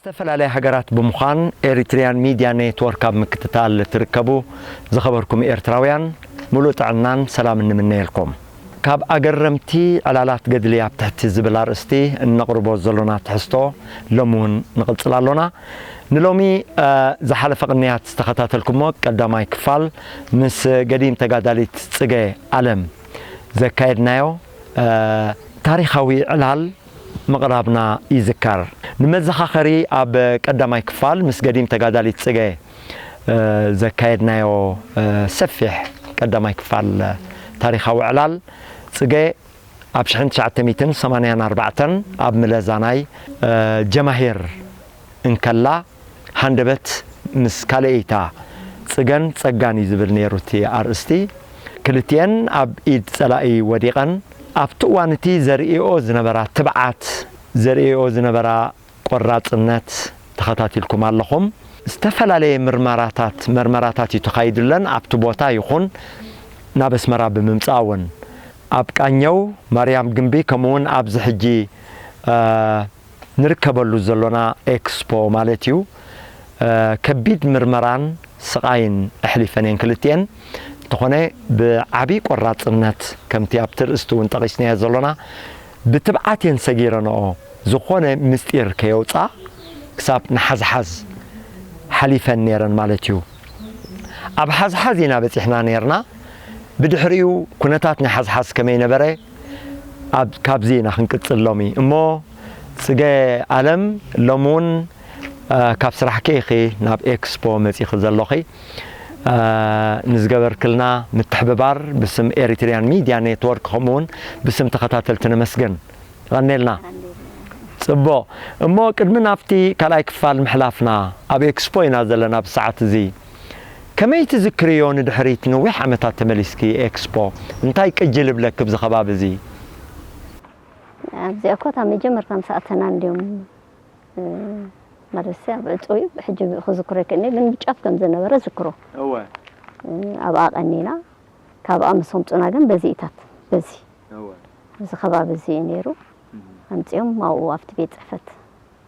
ዝተፈላለያ ሃገራት ብምዃን ኤሪትሪያን ሚድያ ኔትወርክ ኣብ ምክትታል ትርከቡ ዝኸበርኩም ኤርትራውያን፣ ሙሉእ ጥዕናን ሰላምን ንምነየልኩም። ካብ ኣገረምቲ ዕላላት ገድሊ ኣብ ትሕቲ ዝብል ኣርእስቲ እነቕርቦ ዘሎና ትሕዝቶ ሎሚ እውን ንቕጽል ኣሎና። ንሎሚ፣ እ፣ ዝሓለፈ ቅንያት ዝተኸታተልኩሞ ቀዳማይ ክፋል ምስ ገዲም ተጋዳሊት ጽገ ኣለም ዘካየድናዮ፣ እ፣ ታሪኻዊ ዕላል ምቕራብና ይዝከር። ንመዘኻኸሪ ኣብ ቀዳማይ ክፋል ምስ ገዲም ተጋዳሊት ጽገ፣ እ፣ ዘካየድናዮ፣ እ፣ ሰፊሕ ቀዳማይ ክፋል ታሪኻዊ ዕላል ጽገ ኣብ ሽሕን ትሽዓተ ሚእትን ሰማንያን ኣርባዕተን ኣብ ምለዛናይ፣ እ፣ ጀማሂር እንከላ፣ ሃንደበት ምስ ካልኣይታ ጽገን ጸጋን እዩ ዝብል ነይሩ እቲ ኣርእስቲ። ክልቲኤን ኣብ ኢድ ጸላኢ ወዲቐን፣ ኣብቲ እዋን እቲ ዘርእይኦ ዝነበራ ትብዓት፣ ዘርእይኦ ዝነበራ ቆራጽነት ተኸታቲልኩም ኣለኹም። ዝተፈላለየ ምርመራታት፣ መርመራታት እዩ ተኻይዱለን ኣብቲ ቦታ ይኹን ናብ ኣስመራ ብምምጻእ እውን። ኣብ ቃኘው፣ ማርያም ግምቢ፣ ከምኡ እውን ኣብዚ ሕጂ፣ እ፣ ንርከበሉ ዘሎና ኤክስፖ ማለት እዩ። እ፣ ከቢድ ምርመራን ስቓይን ኣሕሊፈን እየን ክልቲኤን። እንተኾነ ብዓቢ ቆራጽነት፣ ከምቲ ኣብቲ ርእስቲ እውን ጠቒስናዮ ዘሎና፣ ብትብዓት እየን ሰጊረንኦ። ዝኾነ ምስጢር ከየውጻ ክሳብ ንሓዝሓዝ ሓሊፈን ነይረን ማለት እዩ። ኣብ ሓዝሓዝ ኢና በጺሕና ነይርና። ብድሕሪኡ ኩነታት ናይ ሓዝሓዝ ከመይ ነበረ? ኣብ፣ ካብዚ ኢና ክንቅጽል ሎሚ። እሞ ጽገ ኣለም፣ ሎሚ እውን፣ እ፣ ካብ ስራሕኪ ኢኺ ናብ ኤክስፖ መጺኺ ዘሎኺ። እ፣ ንዝገበርክልና ምትሕብባር ብስም ኤሪትሪያን ሚድያ ኔትወርክ ከምኡ እውን ብስም ተኸታተልቲ ነመስግን። ቀኔልና። ጽቡቕ። እሞ ቅድሚ ናብቲ ካልኣይ ክፋል ምሕላፍና፣ ኣብ ኤክስፖ ኢና ዘለና ብሰዓት እዚ። ከመይ ትዝክርዮ ንድሕሪት ነዊሕ ዓመታት ተመሊስኪ ኤክስፖ? እንታይ ቅጅል ይብለኪ ኣብዚ ከባቢ እዚ? ኣብዚኣ እኮ እታ መጀመርታ ምስ ኣተና እንድዮም፣ እ፣ ማለትሲ ኣብ ዕጹው እዩ፣ ሕጂ ክዝክሮ ኣይክእልን እየ፣ ግን ብጫፍ ከም ዝነበረ ዝክሮ። እወ። እ፣ ኣብኣ ቀኒና፣ ካብኣ ምስ ኣምጹና ግን በዚኢታት፣ በዚ፣ እወ። እዚ ከባቢ እዚ እዩ ነይሩ። እም። ኣምጺኦም ኣብኡ ኣብቲ ቤት ጽሕፈት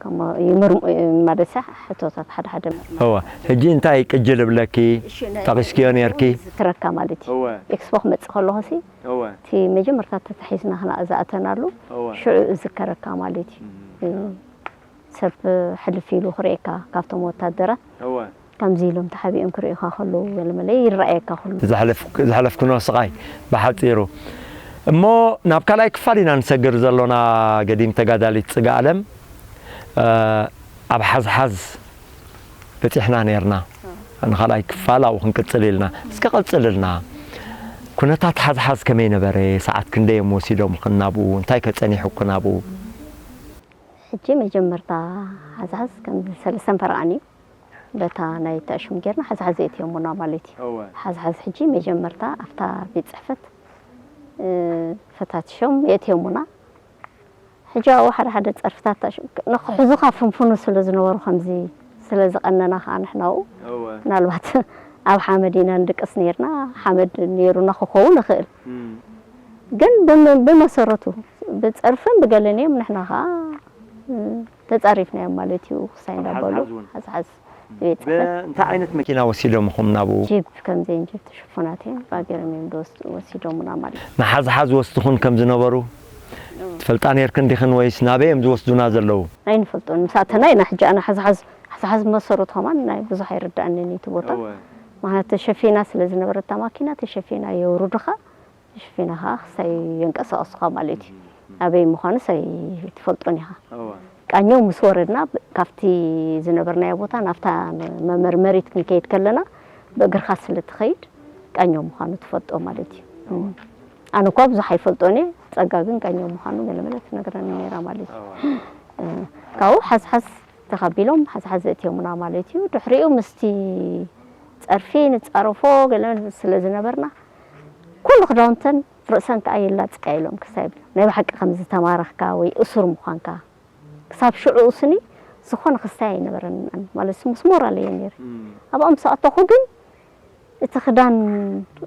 ከም ይምርሙ፣ ማለትሲ ሕቶታት ሓደ ሓደ ምርመራ። እወ። ሕጂ እንታይ ቅጅል ይብለኪ? እሺ፣ ነ-፣ ጠቒስክዮ ነይርኪ? ዝክረካ ማለት እዩ። እወ። ኤክስፖ ክመጽእ ከለኹሲ፣ እወ። እቲ መጀመርታ ተታሒዝና ክና-፣ ዝኣተናሉ፣ እወ። ሽዑ እዝከረካ ማለት እዩ። እም። እ፣ ሰብ ሕልፍ ኢሉ ክርእየካ ካብቶም ወታደራት። እወ። ከምዚ ኢሎም ተሓቢኦም ክርእዩኻ ከለዉ ገለመለ ይረኣየካ ኩሉ። ዘሕለፍ-፣ ዘሕለፍክኖ ስቓይ ብሓጺሩ። እሞ ናብ ካልኣይ ክፋል ኢና ንሰግር ዘሎና ገዲም ተጋዳሊት ጽገ ኣለም። እ፣ ኣብ ሓዝሓዝ በጺሕና ነይርና። ኣዎ። ንኻልኣይ ክፋል ኣብኡ ክንቅጽል ኢልና። እስከ ቀጽልልና። ኩነታት ሓዝሓዝ ከመይ ነበረ? ሰዓት ክንደይ እዮም ወሲዶምክን ናብኡ? እንታይ ከ ጸኒሑክን ኣብኡ? ሕጂ መጀመርታ ሓዝሓዝ ከም ሰለስተን ፈረቓን እዩ። በታ ናይ ተኣሽም ጌርና ሓዝሓዝ የእትዮሙና ማለት እዩ። እወ። ሓዝሓዝ ሕጂ መጀመርታ ኣብታ ቤት ጽሕፈት፣ እ፣ ፈታቲሾም የእትዮሙና። ሕጂ ኣብኡ ሓደ ሓደ ጸርፍታት ተኣሽም-፣ ንኽሕዙኻ ፍንፍኑ ስለ ዝነበሩ ከምዚ ስለ ዝቐነና ከኣ ንሕና ኣብኡ እወ። ምናልባት ኣብ ሓመድ ኢና ንድቅስ ኔርና፣ ሓመድ ኔሩና ክኸውን ይኽእል። እም። ግን ብመ-፣ ብመሰረቱ ብጸርፍን ብገለን እዮም፣ ንሕና ከኣ፣ እ፣ ተጻሪፍናዮም ማለት እዩ። ክሳይ ኣብ እንዳበሉ ሓዝሓዝ እውን። ሓዝሓዝ ቤት ጽሕፈት። እንታይ ዓይነት መኪና ወሲዶምኹም ናብኡ? ጂፕ፣ ከምዚአን ጂፕ ሽፉናት እየን፣ ባገሮም እዮም ዝወስዱ-፣ ወሲዶምና ማለት እዩ። ንሓዝሓዝ ወስድኹን ከም ዝነበሩ እዎ። ትፈልጣ ነይርክን ዲኽን ወይስ ናበይ እዮም ዝወስዱና ዘለዉ? ኣይንፈልጦን። ምስ ኣተና ኢና ሕጂ ኣነ ሓዝሓዝ፣ ሓዝሓዝ መሰረቱ ከማን ናይ ብዙሕ ኣይርድኣንን እዩ እቲ ቦታ። እወ። ምኽንያቱ ተሸፊና ስለ ዝነበረት እታ ማኪና፣ ተሸፊና የውርዱኻ። ተሸፊና ኸዓ ክሳይ የንቀሳቐሱኻ ማለት እዩ። እም፣ እም። ኣበይ ምዃኑስ ኣይትፈልጦን ኢኻ። እወ። ቃኘው ምስ ወረድና፣ ብ-፣ ካብቲ ዝነበርናዮ ቦታ ናብታ መመርመሪት ክንከይድ ከለና፣ ብእግርኻ ስለ ትኸይድ፣ ቃኘው ምዃኑ ትፈልጦ ማለት እዩ። እወ። እም። ኣነ እኳ ብዙሕ ኣይፈልጦን እየ፣ ጸጋ ግን ቃኘው ምዃኑ ገለመለ ትነግረኒ ነይራ ማለት እዩ። እወ። እ፣ ካብኡ ሓዝሓዝ ተቐቢሎም፣ ሓዝሓዝ ኣእትዮምና ማለት እዩ። ድሕሪኡ ምስቲ ጸርፊ ንጻረፎ ገለ ስለ ዝነበርና፣ ኩሉ ክዳውንተን ርእሰን ከኣ የላጽቃ ኢሎም ክሳይ ብሎም። ናይ ብሓቂ ከም ዝተማረኽካ ወይ እሱር ምዃንካ። ክሳብ ሽዑ ስኒ ዝኾነ ክስታይ ኣይነበረንን። ኣነ ማለት ምስ ሞራል እየ ነይረ። እም። ኣብኣ ምስ ኣተኹ ግን እቲ ክዳን፣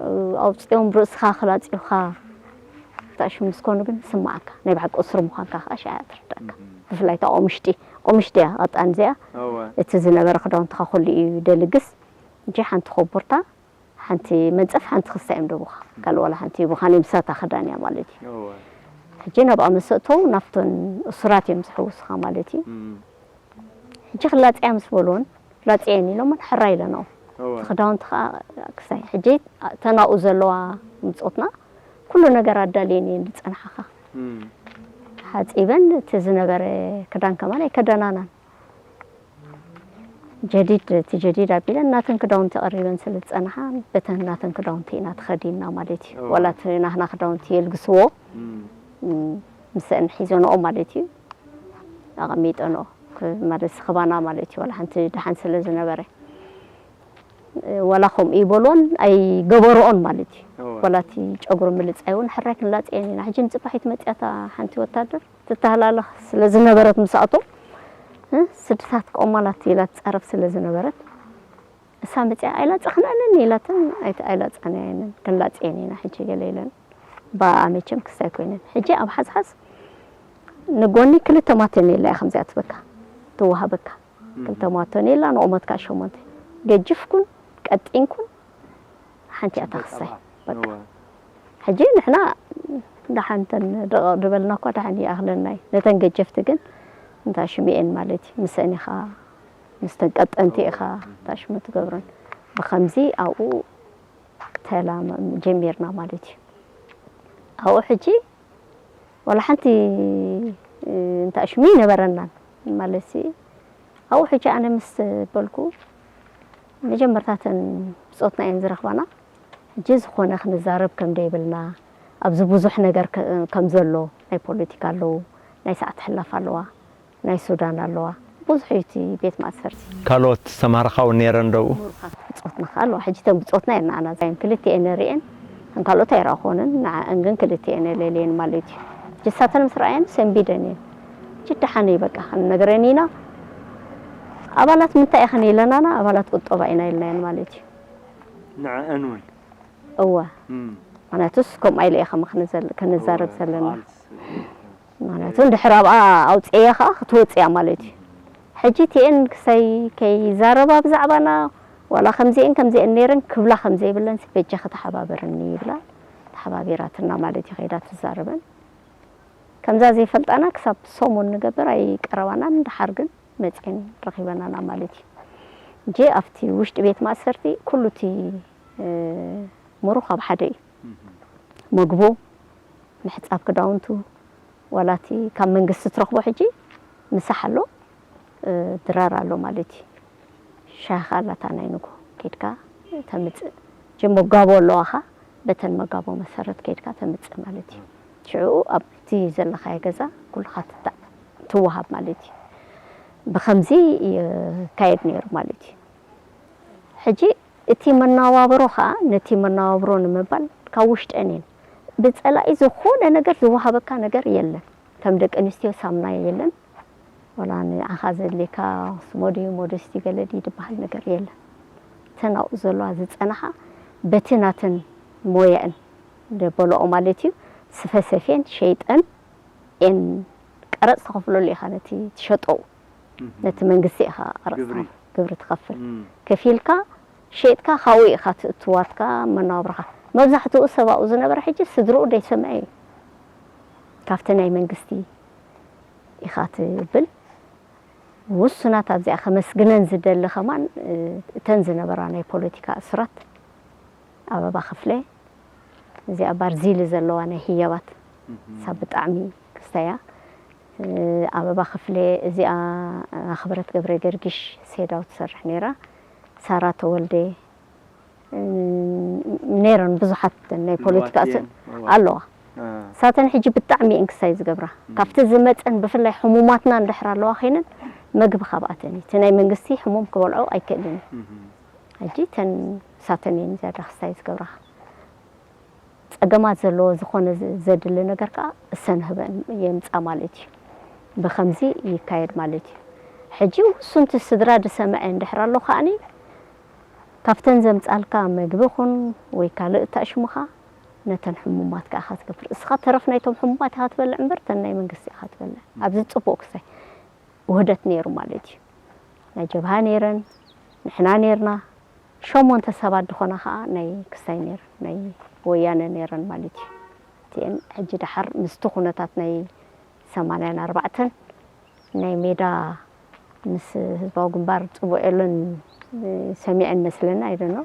እ፣ ኣውጺኦም ርእስኻ ክላጽዩኻ ተኣሽሙ ምስ ኮኑ ግን ይስምዓካ። ናይ ብሓቂ እሱር ምዃንካ ከኣ ሽዓ ትርዳእካ። እም። ብፍላይ እታ ኣብኡ ውሽጢ ቁምሽ ድያ ቀጣን እዚኣ? እወ እቲ ዝነበረ ክዳውንትኻ ኩሉ እዩ ደልግስ። እንጂ ሓንቲ ኮቦርታ፣ ሓንቲ መንጸፍ፣ ሓንቲ ክስታይ እዮም ደቡኻ። ካልእ ዋላ ሓንቲ ይቡኻን፣ ምሳታ ክዳን እያ ማለት እዩ። እወ ሕጂ ናብኣ ምስ ኣእተው ናብተን እሱራት እዮም ዝሕውሱኻ ማለት እዩ። እም፣ ሕጂ ክላጽያ ምስ በልዎን ላጽየን ኢሎምን ሕራይ ኢለንኦ። እወ ክዳውንቲ ከዓ ክሳይ ሕጂ ተናኡ ዘለዋ ምጾትና ኩሉ ነገር ኣዳልየን እየን ዝጸንሓኻ። እም፣ ሓጺበን እቲ ዝነበረ ክዳን ከማን ኣይከደናናን። ጀዲድ እቲ ጀዲድ ኣቢለን ናተን ክዳውንቲ ቀሪበን ስለ ዝጸንሓ በተን ናተን ክዳውንቲ ኢና ተኸዲንና ማለት እዩ። እወ። ዋላ እቲ ናህና ክዳውንቲ የልግስዎ እም፣ እም፣ ምስአን ሒዘንኦ ማለት እዩ። ኣቐሚጠንኦ ክ- ማለት ስኽባና ማለት እዩ። ዋላ ሓንቲ ደሓን ስለ ዝነበረ ዋላ ከምኡ ይበልዎን ኣይገበርኦን ማለት እዩ። እወ ዋላ እቲ ጨጉሪ ምልጻይ እውን ሕራይ ክንላጽየን ኢና። ሕጂ ንጽባሒት መጽያታ ሓንቲ ወታደር ትተሃላለኽ ስለ ዝነበረት ምስኣቶም እ፣ ስድታት ቆማላት ኢላ ትጻረፍ ስለ ዝነበረት እሳ መጽያ ኣይላጸኽናንን ኢላተን ኣይተ- ኣይላጸናየንን ክንላጽየን ኢና ሕጂ ገለ ኢለን ብኣኣ መቸም ክስታይ ኮይነን። ሕጂ ኣብ ሓዝሓዝ ንጎኒ ክልተ ማተን የላ እያ ከምዚኣ ትበካ ትወሃበካ። ክልተ ማተን የላ ንቑመትካ ሸሞንተ ገጅፍኩን ቀጢንኩን ሓንቲ እያ ታኽሳይ በቃ። እወ ሕጂ ንሕና ደሓን ተን ደቐቕ ድበልና እኳ ደሓን ይኣኽለና እዩ። ነተን ገጀፍቲ ግን እንታ ሽምኤን ማለት እዩ። ምስአን ኢኻ ምስተን ቀጠንቲ ኢኻ እንታ ሽሙ ትገብረን። ብኸምዚ ኣብኡ ተላም ጀሚርና ማለት እዩ። ኣብኡ ሕጂ ዋላ ሓንቲ እንታ ሽሙ ይነበረናን ማለት እዩ። ኣብኡ ሕጂ ኣነ ምስ በልኩ መጀመርታ እተን ብጾትና እየን ዝረኽባና። ሕጂ ዝኾነ ክንዛረብ ከም ደይብልና ኣብዚ ብዙሕ ነገር ከ- ከም ዘሎ ናይ ፖለቲካ ኣለዉ፣ ናይ ሰዓት ሕላፍ ኣለዋ፣ ናይ ሱዳን ኣለዋ። ብዙሕ እዩ እቲ ቤት ማእሰርቲ። ካልኦት ዝተማሃርኻ እውን ነይረን ዶ ኣብኡ? ምሩኻት ብጾትና ከኣ ኣለዋ። ሕጂ እተን ብጾትና እየን ንዓና ዛየን ክልቲኤን ርእየን ከም ካልኦት ኣይረኣኹንን ንዓኣን ግን ክልቲኤን ለልየን ማለት እዩ። ሕጂ ንሳተን ምስ ረኣየን ሰንቢደን እየን። ሕጂ ደሓን እዩ በቃ ክንነግረን ኢና። ኣባላት ምንታይ ኢኸን ኢለናና ኣባላት ቁጠባ ኢና ኢልናየን ማለት እዩ። ንዕአን እውን እወ እም፣ ምክንያቱስ ከምኡ ኢለ እየ ከማ ክንዘል- ክንዛረብ እወ፣ ዘለና በዓል ስ- ምክንያቱ እንድሕር ኣብኣ ኣውፅእየ ከዓ ክትወፅእ እያ ማለት እዩ። ሕጂ እቲኤን ክሳይ ከይዛረባ ብዛዕባና ዋላ ከምዚኤን ከምዚኤን ነይረን ክብላ ከምዘይብለን በጃ ከተሓባበርኒ ይብላ። ተሓባቢራትና ማለት እዩ ከይዳ ትዛረበን። ከምዛ ዘይፈልጣና ክሳብ ሰሙን ንገብር ኣይቀረባናን። ደሓር ግን መፅኤን ረኺበናና ማለት እዩ። እንጂ ኣብቲ ውሽጢ ቤት ማእሰርቲ ኩሉ እቲ እ፣ ምሩኽ ኣብ ሓደ እዩ። መግቡ፣ ምሕፃብ ክዳውንቱ፣ ዋላ እቲ ካብ መንግስቲ ትረኽቦ ሕጂ ምሳሕ ኣሎ፣ እ፣ ድራር ኣሎ ማለት እዩ። ሻሂ ኸኣ ኣላታ ናይ ንጎ ኬድካ ተምፅእ። ሕጂ መጋቦ ኣለዋኻ፣ በተን መጋቦ መሰረት ኬድካ ተምፅእ ማለት እዩ። ሽዑ ኣብቲ ዘለኻዮ ገዛ ኩልኻ ትታ- ትወሃብ ማለት እዩ። ብኸምዚ ይካየድ ነይሩ ማለት እዩ። ሕጂ እቲ መነባብሮ ኸኣ ነቲ መነባብሮ ንምባል ካብ ውሽጠን እየን። ብጸላኢ ዝኾነ ነገር ዝወሃበካ ነገር የለን። ከም ደቂ ኣንስትዮ ሳሙና የለን። ዋላ ንዓኻ ዘድልየካ ስሞዲ ሞደስቲ ገለ ድዩ ዝበሃል ነገር የለን። እተን ኣብኡ ዘለዋ ዝጸንሓ በቲ ናተን ሞያእን ደበልኦ ማለት እዩ። ስፈ ሰፍየን ሸይጠን እየን ቀረጽ ትኸፍለሉ ኢኻ ነቲ ትሸጦ። ነቲ መንግስቲ ኢኻ ቀረጽ ግብሪ። ግብሪ ትኸፍል። እም፣ ከፊልካ ሸይጥካ ካብኡ ኢኻ ትእትዋትካ መነባብሮኻ። መብዛሕትኡ ሰብ ኣብኡ ዝነበረ ሕጂ ስድርኡ ደይሰምዐ እዩ። ካብቲ ናይ መንግስቲ ኢኻ ትብል። ውሱናት ኣብዚኣ ከመስግነን ዝደሊ ከማን፣ እ፣ እተን ዝነበራ ናይ ፖለቲካ እሱራት ኣበባ ክፍለ፣ እዚኣ ባርዚሊ ዘለዋ ናይ ህያባት፣ እሳ ብጣዕሚ ክስተያ፣ እ፣ ኣበባ ክፍለ፣ እዚኣ ኣኽብረት ገብረ ገርጊሽ ሴዳው ትሰርሕ ነይራ፣ ሳራ ተወልደ፣ እ፣ ነይረን ብዙሓት ናይ ፖለቲካ እሱ-፣ ልዋትየን፣ እዋ። ኣለዋ። እ፣ ሳተን ሕጂ ብጣዕሚ እየን ክስታይ ዝገብራ። ካብቲ ዝመፀን ብፍላይ ሕሙማትና እንድሕር ኣለዋ ኮይነን መግቢ ካብኣተን እዩ። እቲ ናይ መንግስቲ ሕሙም ክበልዖ ኣይክእልን እዩ። እም፣ ሕጂ ተን ሳተን እየን ዝያዳ ክስታይ ዝገብራ። ፀገማት ዘለዎ ዝኾነ ዘ-፣ ዘድሊ ነገር ከዓ እሰን ህበን የምፃ ማለት እዩ። ብኸምዚ ይካየድ ማለት እዩ። ሕጂ ውሱንቲ ስድራ ዝሰምዐ እንድሕር ኣሎ ከዓኒ ካብተን ዘምፃልካ መግቢ ኹን ወይ ካልእ እታሽሙኻ ነተን ሕሙማት ከዓ ኢኻ ትገብር። እስኻ ተረፍ ናይቶም ሕሙማት ኢኻ ትበልዕ እምበር ተን ናይ መንግስቲ ኢኻ ትበልዕ። ኣብዚ ፅቡቅ ክሳይ ውህደት ነይሩ ማለት እዩ። ናይ ጀብሃ ነይረን፣ ንሕና ነይርና፣ ሸሞንተ ሰባት ዝኾና ከዓ ናይ ክስታይ ነይረን፣ ናይ ወያነ ነይረን ማለት እዩ። እቲአን ሕጂ ደሓር ምስቲ ኩነታት ናይ ሰማንያን ኣርባዕተን ናይ ሜዳ ምስ ህዝባዊ ግንባር ጽቡቕ የለን ሰሚዐን መስለና ኣይደኖ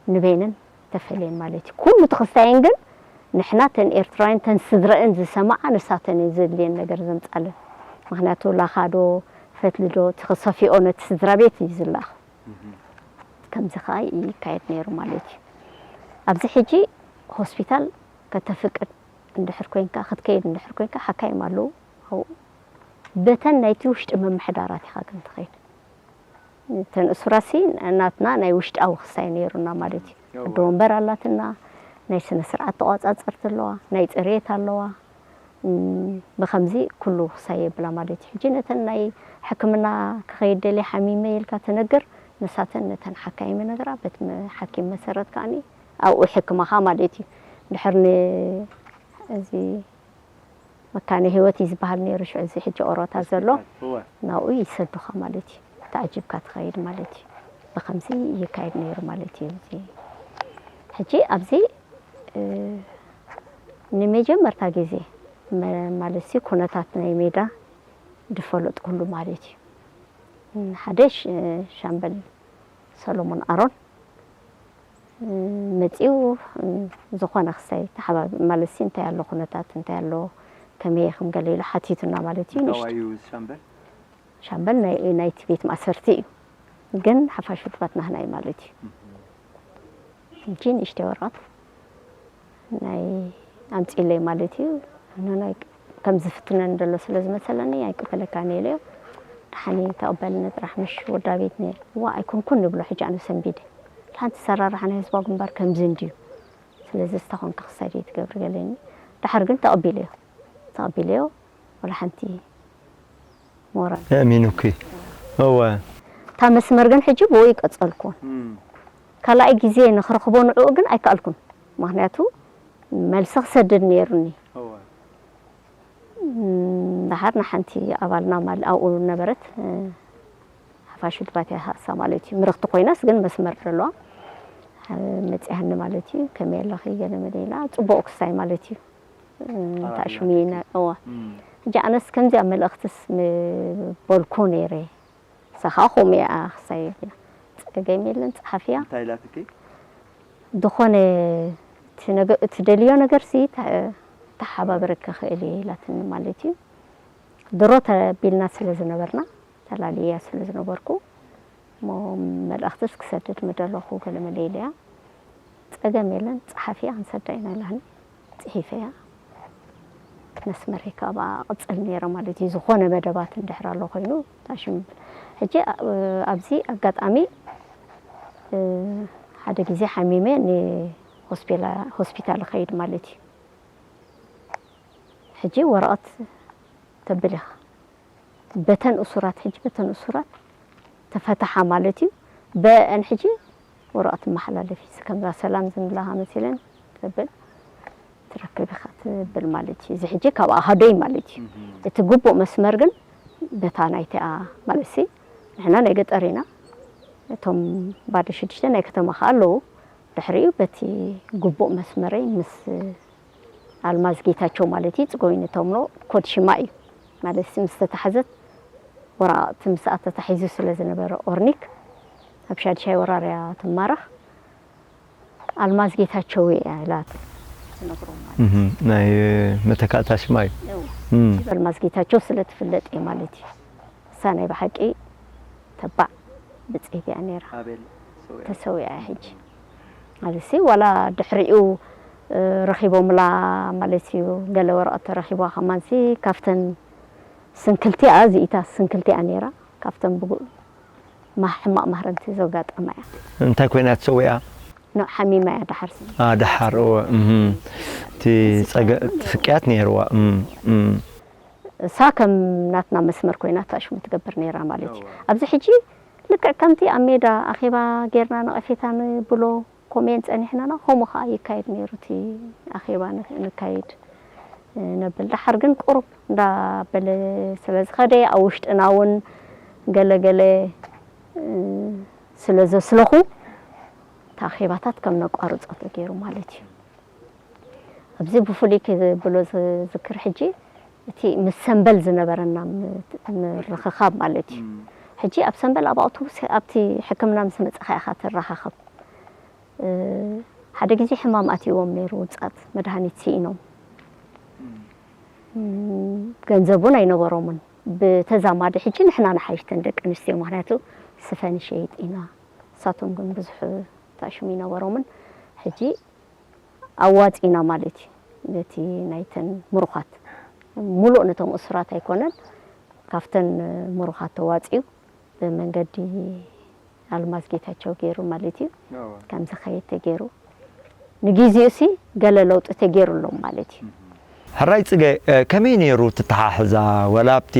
ንበይነን ተፈልየን ማለት እዩ። ኩሉ እቲ ክስታየን ግን ንሕና ተን ኤርትራውያን ተን ስድረአን ዝሰማዓ ንሳተን እዩ ዘድልየን ነገር ዘምጻለን። ምክንያቱ ላኻዶ ፈትልዶ እቲ ክሰፊኦ ነቲ ስድራ ቤት እዩ ዝለኣኽ። ከምዚ ከዓ ይካየድ ነይሩ ማለት እዩ። ኣብዚ ሕጂ ሆስፒታል ከተፍቅድ እንድሕር ኮይንካ ክትከይድ እንድሕር ኮይንካ ሓካይም ኣለዉ ኣብኡ። በተን ናይቲ ውሽጢ ምምሕዳራት ኢኻ ግን ትኸይድ። እተን እሱራሲ ናትና ናይ ውሽጣዊ ክሳይ ነይሩና ማለት እዩ። ኣደ ወንበር ኣላትና፣ ናይ ስነ ስርዓት ተቋጻጸርቲ ኣለዋ፣ ናይ ጽሬት ኣለዋ። እም፣ ብኸምዚ ኩሉ ክሳይ የብላ ማለት እዩ። ሕጂ ነተን ናይ ሕክምና ክኸይድ ደልየ ሓሚመ ኢልካ ትነግር፣ ንሳተን ነተን ሓካይም ይነግራ፣ በቲ መ-፣ ሓኪም መሰረት ከኣኒ ኣብኡ ይሕክማኻ ማለት እዩ። ድሕር ን-፣ እዚ መካነ ህይወት እዩ ዝበሃል ነይሩ ሽዑ፣ እዚ ሕጂ ኦሮታ ዘሎ ሆስፒታል፣ እወ። ናብኡ ይሰዱኻ ማለት እዩ። ተዓጂብካ ትኸይድ ማለት እዩ። ብኸምዚ ይካየድ ነይሩ ማለት እዩ። እዚ ሕጂ ኣብዚ፣ እ፣ ንመጀመርታ ግዜ መ-፣ ማለት ሲ ኩነታት ናይ ሜዳ ዝፈለጥኩሉ ማለት እዩ። ሓደ ሽ-፣ ሻምበል ሰሎሞን ኣሮን መጺኡ፣ ዝኾነ ክሳይ ተሓባቢ-፣ ማለት ሲ እንታይ ኣሎ ኩነታት፣ እንታይ ኣሎ፣ ከመይ ኢኹም ገለ ኢሉ ሓቲቱና ማለት እዩ። ንእሽቶ ምንታዋዩ ሻምበል? ሻምበል ናይ፣ ናይቲ ቤት ማእሰርቲ እዩ፣ ግን ሓፋሽ ውድባት ናህና እዩ ማለት እዩ። ሕጂ ንእሽተይ ወረቐት ናይ ኣምጺለይ ማለት እዩ። ንናይ ከም ዝፍትነን ዘሎ ስለ ዝመሰለኒ ኣይቅበለካን ኢለዮ። ደሓን እዩ ተቐበልኒ ጥራሕ ምሽ ወዳ ቤት ነይረ። እዋ ኣይኮንኩን ንብሎ ሕጂ ኣነ ሰንቢደ። ሓንቲ ሰራራሕ ናይ ህዝባዊ ግንባር ከምዚ እንድዩ። ስለዚ ዝተኾንካ ክሳይ ትገብሪ ገለኒ። ደሓር ግን ተቐቢለዮ። ተቐቢለዮ። ወላ ሓንቲ ሞራል። የእሚኑኪ። እወ። እታ መስመር ግን ሕጂ ብኡ ይቀጸልኩ። እም። ካልኣይ ግዜ ንኽረኽቦ ንዕኡ ግን ኣይከኣልኩን። ምኽንያቱ መልሲ ክሰድድ ነይሩኒ። እወ። እም፣ ደሓር ንሓንቲ ኣባልና ማል-፣ ኣብኡ ነበረት፣ እ፣ ሓፋሽ ውድባት እያ ሃሳ ማለት እዩ። ምርኽቲ ኮይናስ ግን መስመር ዘለዋ፣ እ፣ መጺኣኒ ማለት እዩ። ከመይ ኣለኺ ገለ መለ ኢላ፣ ጽቡቕ ክሳይ ማለት እዩ። እ፣ ኣራኢያ ታሽሚና፣ ትከይ። እዋ። እም። ሕጂ ኣነስ ከምዚኣ መልእኽትስ ምበልኩ ነይረ። ንሳ ኸዓ ከምኡ እያ ክሳይ ኢላ። ጸገም የለን፣ ጸሓፍያ። እንታይ ኢላትኪ? ዝኾነ እቲ ነገ-፣ እትደልዮ ነገርሲ ተ-፣ ተሓባብረኪ ክእል እየ ኢላትኒ ማለት እዩ። ድሮ ተቢልና ስለ ዝነበርና፣ ተላልያ ስለ ዝነበርኩ፣ እሞ መልእኽትስ ክሰድድ ምደለኹ ገለ መለ ኢለያ። ጸገም የለን፣ ጸሓፍያ ክንሰዳ ኢና ኢላኒ። ጽሒፈያ። መስመረይ ካብኣ እቕጽል ነይረ ማለት እዩ። ዝኾነ መደባት እንድሕር ኣሎ ኮይኑ፣ ታሽም ሕጂ፣ እ፣ ኣብዚ ኣጋጣሚ፣ እ፣ ሓደ ግዜ ሓሚመ ንሆስፔላ-፣ ሆስፒታል እኸይድ ማለት እዩ። ሕጂ ወረቐት ተብል ኢኻ። በተን እሱራት፣ ሕጂ በተን እሱራት ተፈታሓ ማለት እዩ። በአን ሕጂ ወረቐት መሓላለፊ፣ እዚ ከምዛ ሰላም ዝንብላኻ መሲለን ተብል ትረክብ ኢኻ ትብል ማለት እዩ። እዚ ሕጂ ካብ ኣሃዶይ ማለት እዩ። እህ። እቲ ግቡእ መስመር ግን በታ ናይቲኣ ማለት ሲ፣ ንሕና ናይ ገጠር ኢና። እቶም ባዶ ሽዱሽተ ናይ ከተማ ከኣ ኣለዉ። ድሕሪኡ በቲ ግቡእ መስመረይ ምስ ኣልማዝ ጌታቸው ማለት እዩ፣ ጽጎይኒ ተምኖ ኮድ ሽማ እዩ። ማለት ምስ ተታሕዘት ወረቓቕቲ ምስኣ ተታሒዙ ስለ ዝነበረ ኦርኒክ ኣብ ሻድሻይ ወራር እያ ትማረኽ። ኣልማዝ ጌታቸው እያ ኢላ ትነግሮም ማለት እዩ። እህ፣ ናይ መተካእታ ሽማ እዩ። እው። እም። ኣልማዝ ጌታቸው ስለ ትፍለጥ እየ ማለት እዩ። እሳ ናይ ብሓቂ ተባዕ ብጽይቲ እያ ነይራ። ኣቤል ተሰዊኣ። ተሰዊኣ እያ ሕጂ። ኣብዚ ዋላ ድሕሪኡ፣ እ፣ ረኺቦምላ ማለት እዩ። ገለ ወረቐት ተረኺቧ ከማንሲ ካብተን ስንክልቲኣ፣ እዚኢታ ስንክልቲኣ ነይራ። ካብተን ብጉ-፣ ማ-፣ ሕማቕ ማህረምቲ ዘጋጠማ እያ። እንታይ ኮይና ተሰዊኣ? ኖ፣ ሓሚማ እያ ደሓር። አ፣ ደሓር፣ እወ፣ እህ። እቲ ጸገ-፣ እቲ ስቅያት ነይርዋ። እም፣ እም። እሳ ከም ናትና መስመር ኮይና ታሽሙ ትገብር ነይራ ማለት እዩ። እወ። ኣብዚ ሕጂ ልክዕ ከምቲ ኣብ ሜዳ ኣኼባ ጌርና ነቐፌታ ንብሎ ኮሜን ጸኒሕናና፣ ከምኡ ኸኣ ይካየድ ነይሩ እቲ ኣኼባ ን-፣ ንካየድ። ነብል። ደሓር ግን ቁሩብ እንዳበለ ስለ ዝኸደ፣ ኣብ ውሽጥና እውን ገለ ገለ፣ እ፣ ስለ ዘስለኹ፣ እታ ኣኼባታት ከም ነቋርጾ ተገይሩ ማለት እዩ። ኣብዚ ብፍሉይ ክብሎ ዝዝክር ሕጂ፣ እቲ ምስ ሰምበል ዝነበረና ም-፣ ምርኽኻብ ማለት እዩ። እም። ሕጂ ኣብ ሰምበል ኣብ ኣውቶቡስ፣ ኣብቲ ሕክምና ምስ መጻኻ ኢኻ ትረኻኸብ። እ፣ ሓደ ግዜ ሕማም ኣትይዎም ነይሩ፣ ውጻት መድሃኒት ስኢኖም። እም። እም፣ ገንዘብ እውን ኣይነበሮምን። ብተዛማዲ ሕጂ ንሕና ንሓይሽ ተን ደቂ ኣንስትዮ፣ ምኽንያቱ ስፈ ንሸይጥ ኢና። ንሳቶም ግን ብዙሕ ታሽሙ ኣይነበሮምን። ሕጂ ኣዋጺና ማለት እዩ። ነቲ ናይተን ምሩኻት፣ ሙሉእ ነቶም እሱራት ኣይኮነን፣ ካብተን ምሩኻት ተዋጺኡ ብመንገዲ ኣልማዝ ጌታቸው ገይሩ ማለት እዩ። እወ። ከም ዝኸይድ ተገይሩ። ንግዜኡ ሲ ገለ ለውጢ ተገይሩ ኣሎ ማለት እዩ። እም። ሕራይ ጽገ፣ እ፣ ከመይ ነይሩ ትተሓሕዛ? ወላ ኣብቲ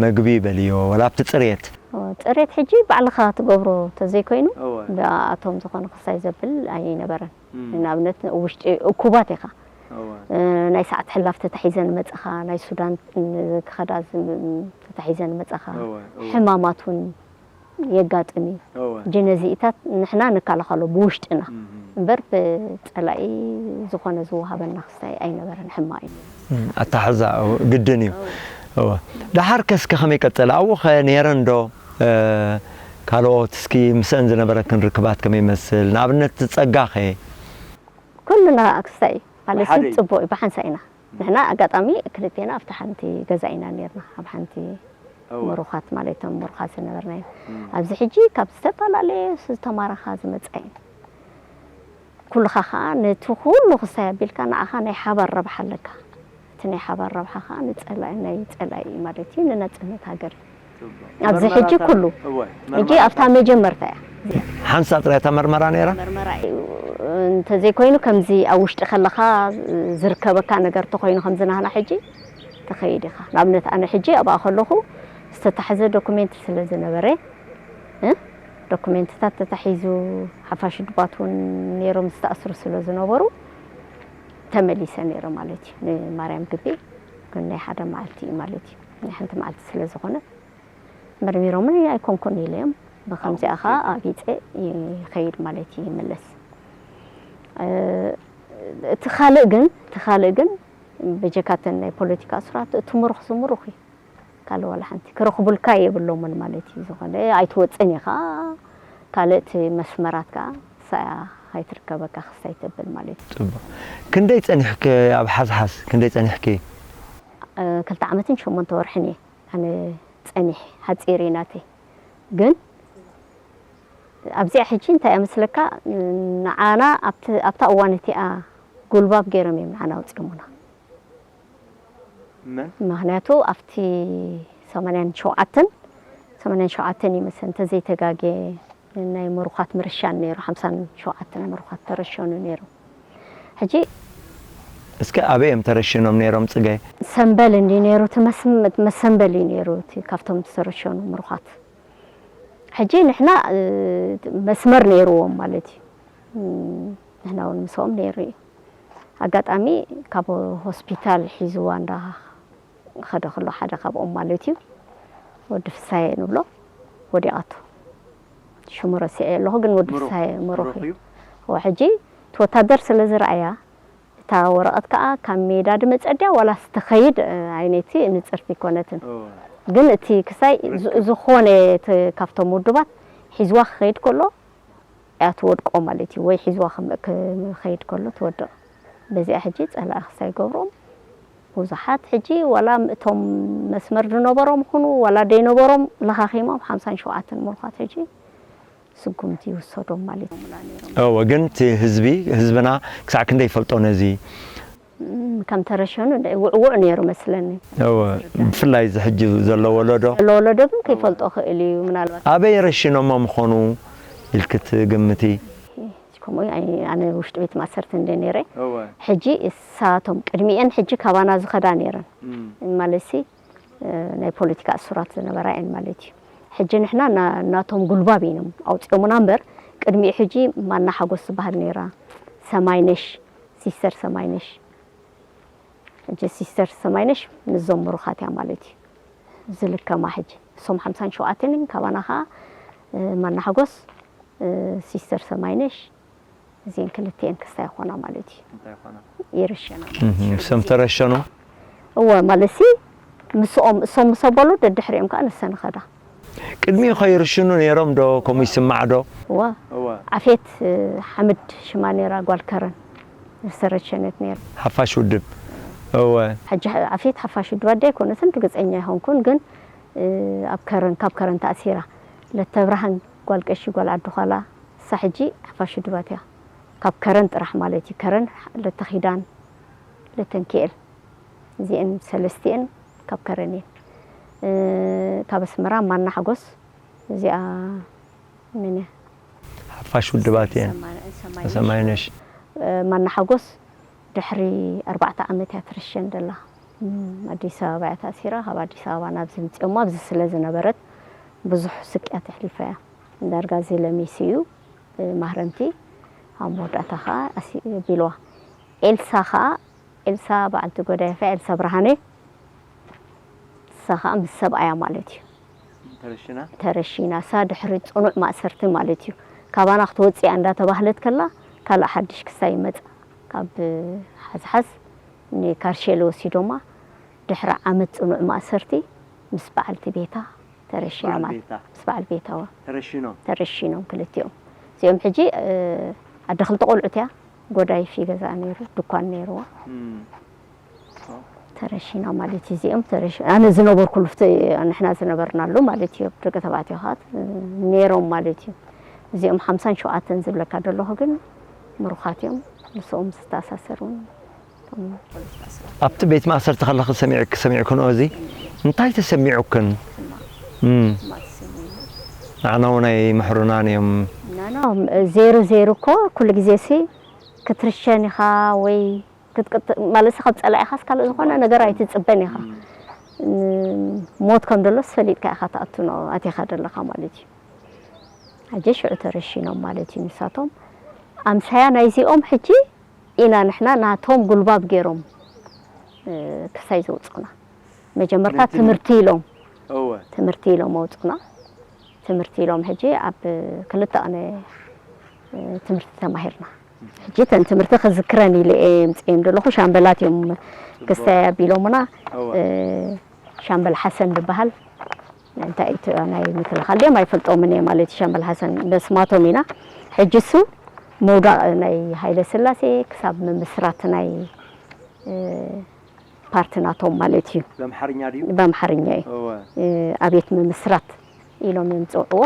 መግቢ በልዮ፣ ወላ ኣብቲ ጽሬት? ኦ፣ ጽሬት ሕጂ ባዕልኻ ትገብሮ ተዘይኮይኑ፣ እወ። ብኣቶም ዝኾነ ክሳይ ዘብል ኣይነበረን። እም። ንኣብነት ውሽጢ እኩባት ኢኻ። እወ። እ፣ ናይ ሰዓት ሕላፍ ተታሒዘን መጻኻ፣ ናይ ሱዳን፣ እ፣ ክኸዳ ዝም-፣ ተታሒዘን መጻኻ። እወ፣ እወ። ሕማማት እውን የጋጥም እዩ። እወ። ሕጂ ነዚኢታት ንሕና ንከላኸሎ ብውሽጥና። እም። እምበር ብጸላኢ ዝኾነ ዝወሃበና ክስታይ ኣይነበረን፣ ሕማቕ እዩ። እም፣ ኣታሕዛ፣ እው፣ ግድን እዩ። እወ። እወ። ደሓር ከ እስከ ከመይ ቀጸለ? ኣብኡ ኸ ነይረን ዶ? እ፣ ካልኦት እስኪ ምስአን ዝነበረክን ርክባት ከመይ ይመስል? ንኣብነት ጸጋ ኸ? ኩልና ክስታይ እዩ። ማለት ብሓደ እዩ። ጽቡቕ እዩ፣ ብሓንሳእ ኢና። ንሕና ኣጋጣሚ ክልቴና ኣብታ ሓንቲ ገዛ ኢና ነይርና፣ ኣብ ሓንቲ እወ። ምሩኻት ማለት እቶም ምሩኻት ዝነበርና እዩ። እም። ኣብዚ ሕጂ ካብ ዝተፈላለየ ዝተማረኻ ዝመጻ እዩ። ኩልኻ ኸኣ ነቲ ኩሉ ክሳይ ኣቢልካ ንዓኻ ናይ ሓባር ረብሓ ኣለካ። እቲ ናይ ሓባር ረብሓ ኸኣ ንጸላኢ፣ ናይ ጸላኢ እዩ ማለት እዩ፣ ንናጽነት ሃገር እዩ። ጽቡቕ። ኣብዚ ሕጂ መርመራታት ኩሉ፣ እወ፣ ሕጂ መርመራታት ኣብታ መጀመርታ እያ እዚኣ። ሓንሳእ ጥራይ እታ መርመራ ነይራ? መርመራ እዩ። እንተዘይኮይኑ ከምዚ ኣብ ውሽጢ ከለኻ ዝርከበካ ነገር ተኾይኑ ከምዚ ናህና ሕጂ ትኸይድ ኢኻ። ንኣብነት ኣነ ሕጂ ኣብኣ ከለኹ ዝተታሕዘ ዶኩሜንት ስለ ዝነበረ፣ እ፣ ዶኩሜንትታት ተታሒዙ፣ ሓፋሽ ድባት እውን ነይሮም ዝተኣስሩ ስለ ዝነበሩ ተመሊሰ ነይረ ማለት እዩ። ንማርያም ግቢ ግን ናይ ሓደ መዓልቲ እዩ ማለት እዩ። ናይ ሓንቲ መዓልቲ ስለ ዝኾነ መርሚሮምኒ ኣይኮንኩን ኢለ እዮም። ብኸምዚኣ ኸዓ ኣጊጸ ይኸይድ ማለት እዩ፣ ይምለስ። እ፣ እቲ ካልእ ግን፣ እቲ ካልእ ግን ብጀካተን ናይ ፖለቲካ እሱራት እቲ ምሩኽ ዝምሩኽ እዩ። ካልእ ዋላ ሓንቲ ክረኽቡልካ የብሎምን ማለት እዩ። ዝኾነ ኣይትወጽን ኢኻ፣ ካልእ እቲ መስመራት ከኣ ንሳ እያ ኣይትርከበካ ክስታይ ተብል ማለት እዩ። ጽቡቕ። ክንደይ ጸኒሕኪ ኣብ ሓዝሓዝ? ክንደይ ጸኒሕኪ? እ፣ ክልተ ዓመትን ሸሞንተ ወርሕን እየ ኣነ ጸኒሐ፣ ሓጺር እዩ ናተይ። ግን ኣብዚኣ ሕጂ እንታይ እያ መስለካ፣ ንዓና ኣብቲ፣ ኣብታ እዋን እቲኣ ጉልባብ ገይሮም እዮም ንዓና ኣውጺኦምና። መን? ምኽንያቱ ኣብቲ ሰማንያን ሸውዓተን፣ ሰማንያን ሸውዓተን ይመስል እንተዘይተጋግየ ናይ ምሩኻት ምርሻን ነይሩ፣ ሓምሳን ሸውዓተን ምሩኻት ተረሸኑ ነይሮም። ሕጂ እስከ ኣበይ እዮም ተረሽኖም ነይሮም ጽገ? ሰምበል እንዲ ነይሩ፣ እቲ መስም-፣ መሰምበል እዩ ነይሩ፣ እቲ ካብቶም ዝተረሸኑ ምሩኻት። ሕጂ ንሕና፣ እ፣ መስመር ነይርዎም ማለት እዩ። እም፣ ንሕና እውን ምስኦም ነይሩ እዩ። ኣጋጣሚ ካብ ሆስፒታል ሒዝዋ እንዳ ኸደ ከሎ ሓደ ካብኦም ማለት እዩ፣ ወዲ ፍሳየ ንብሎ፣ ወዲቓቶ። ሽሙ ረሲዐ ኣለኹ፣ ግን ወዲ ምሩኽ፣ ፍሳየ ምሩኽ ምሩኽ እዩ። እዩ። እወ፣ ሕጂ እቲ ወታደር ስለ ዝረኣያ፣ እታ ወረቐት ከኣ ካብ ሜዳ ድመጸ ድያ ዋላስ ትኸይድ፣ እ፣ ዓይነይቲ ንጽርቲ ኣይኮነትን። እወ። ግን እቲ ክሳይ ዝ-፣ ርክብ። ዝኾነ እቲ ካብቶም ውድባት ሒዝዋ ክኸይድ ከሎ እያ ትወድቆ ማለት እዩ፣ ወይ ሒዝዋ ክም-፣ ክኸይድ ከሎ ትወድቕ። በዚኣ ሕጂ ጸላኢ ክሳይ ገብሮም ብዙሓት ሕጂ ዋላ እቶም መስመር ዝነበሮም ይኹኑ ዋላ ደይነበሮም ለኻኺሞም ሓምሳን ሸውዓተን ምሩኻት ሕጂ ስጉምቲ ይውሰዶም ማለት እዩ። እወ፣ ግን እቲ ህዝቢ፣ ህዝብና ክሳዕ ክንደይ ይፈልጦ ነዚ? እም፣ ከም ተረሸኑ እንደ-፣ ውዕውዕ ነይሩ መስለኒ። እወ፣ ብፍላይ እዚ ሕጂ ዘሎ ወለዶ። ዘሎ ወለዶ ግን ከይፈልጦ ክእል እዩ፣ ምናልባት። ኣበይ ረሽኖሞም ምኾኑ ኢልኪ ትግምቲ? ከምኡ ኣይ-፣ ኣነ ውሽጢ ቤት ማእሰርቲ እንደ ነይረ። እወ። ሕጂ እሳቶም ቅድሚኤን ሕጂ ካባና ዝኸዳ ነይረን። እም። ማለትሲ፣ እ፣ ናይ ፖለቲካ እሱራት ዝነበራ እየን ማለት እዩ። ሕጂ ንሕና ና-፣ ናቶም ጉልባብ እዮም ኣውፂኦምና እምበር፣ ቅድሚኡ ሕጂ ማና ሓጎስ ዝበሃል ነይራ፣ ሰማይነሽ፣ ሲስተር ሰማይነሽ፣ ሕጂ ሲስተር ሰማይነሽ ምስዞም ምሩኻት እያ ማለት እዩ ዝልከማ። ሕጂ እሶም ሓምሳን ሸውዓተን እዮም፣ ካባና ኸዓ ማናሓጎስ፣ ሲስተር ሰማይነሽ፣ እዚን ክልቲኤን ክስታይ ይኾና ማለት እዩ። ይርሸና። እሶም ተረሸኑ። እወ፣ ማለትሲ ምስኦም እሶም ምስ ኣበሉ ደድሕሪኦም ከዓ ንሰን ኸዳ። ቅድሚኡ ኸይርሽኑ ነይሮም ዶ? ከምኡ ይስማዕ ዶ? እወ። ዓፌት ሓምድ ሽማ ነይራ፣ ጓል ከረን ዝተረሸነት ነይራ። ሓፋሽ ውድብ። እወ። ዓፌት ሓፋሽ ውድብ ኣደ ኣይኮነትን፣ ርግፀኛ ኣይኮንኩን፣ ግን ኣብ ከረን፣ ካብ ከረን ተኣሲራ ለተብርሃን ጓል ቀሺ ጓል ዓዲ ዃላ፣ እሳ ሕጂ ሓፋሽ ውድባት እያ። ካብ ከረን ጥራሕ ማለት እዩ። ከረን ለተኺዳን ለተንኪኤል፣ እዚአን ሰለስቲአን ካብ ከረን እየን። ካብ ኣስመራ ማና ሓጎስ፣ እዚኣ መን እያ? ሓፋሽ ውድባት እየን። ሰማይነሽ። ማና ሓጎስ ድሕሪ ኣርባዕተ ዓመት እያ ትርሸን ደላ። ኣዲስ ኣበባ እያ ተኣሲራ። ካብ ኣዲስ ኣበባ ናብዚ ምፅኦሞ ኣብዚ ስለ ዝነበረት ብዙሕ ስቅያት ኣሕሊፋ እያ። ዳርጋ እዚ ለሚሱ እዩ ማህረምቲ ኣብ መወዳእታ ከዓ ኣቢልዋ። ኤልሳ ከዓ፣ ኤልሳ በዓልቲ ጎዳይፋ፣ ኤልሳ ብርሃነ፣ እሳ ከዓ ምስ ሰብኣያ ማለት እዩ ተረሽና። ተረሺና። እሳ ድሕሪ ፅኑዕ ማእሰርቲ ማለት እዩ፣ ካባና ክትወፅእ እያ እንዳተባህለት ከላ ካልእ ሓድሽ ክሳይ ይመፃ፣ ካብ ሓዝሓዝ ንካርሼሎ ወሲዶማ። ድሕሪ ዓመት ፅኑዕ ማእሰርቲ ምስ በዓልቲ ቤታ ተረሺና ማለት። ምስ በዓል ቤታዋ ተረሺኖም። ተረሺኖም ክልቲኦም። እዚኦም ሕጂ ኣደ ክልተ ቆልዑት እያ። ጎዳይፍ ይገዝኣ ነይሩ፣ ድኳን ነይርዋ። ተረሺና ማለት እዩ። እዚኦም ተረሺ-፣ ኣነ ዝነበርኩሉ፣ ንሕና ዝነበርናሉ ማለት እዩ። ደቂ ተባዕትዮ ከዓ ነይሮም ማለት እዩ። እዚኦም ሓምሳን ሸውዓተን ዝብለካ ዘለኹ ግን ምሩኻት እዮም። ምስኦም ዝተኣሳሰር እውን ኣብቲ ቤት ማእሰርቲ ከለኺ ሰሚዕኪ፣ ሰሚዕክንኦ እዚ እንታይ ተሰሚዑክን? እም። ንዓና እውን ኣይምሕሩናን እዮም። ዜሩ ዜሩ እኮ ኩሉ ግዜ ሲ ክትርሸን ኢኻ ወይ ክትቅጥ-፣ ማለት ካብ ጸላኢኻስ ካልእ ዝኾነ ነገር ኣይትጽበን ኢኻ። ሞት ከም ደሎስ ፈሊጥካ ኢኻ ትኣቱ፣ ንኡ ኣቲኻ ደለኻ ማለት እዩ። ሕጂ ሽዑ ተረሺኖም ማለት እዩ ንሳቶም። ኣምሳያ ናይዚኦም ሕጂ ኢና ንሕና ናቶም ጉልባብ ገይሮም ክሳይ ዘውፅኡና። መጀመርታ ትምህርቲ ኢሎም፣ ትምህርቲ ኢሎም ኣውፅኡና። ትምህርቲ ኢሎም ሕጂ ኣብ ክልተ ቅነ ትምህርቲ ተማሂርና። ሕጂ ተን ትምህርቲ ክዝክረን ኢለ እየ ምፅኤም ዘለኹ። ሻምበላት እዮም ክሳይ ኣቢሎምና። ሻምበል ሓሰን ዝበሃል እንታይ እቲ ናይ ምክልኻል ድዮም ኣይፈልጦምን እየ ማለት እዩ። ሻምበል ሓሰን በስማቶም ኢና። ሕጂ እሱ ምውዳቕ ናይ ሃይለ ስላሴ ክሳብ ምምስራት ናይ ፓርቲ ናቶም ማለት እዩ። በምሓርኛ ድዩ? በምሓርኛ እዩ። ኣቤት ምምስራት ኢሎም እዮም ዝፅውዕዎ።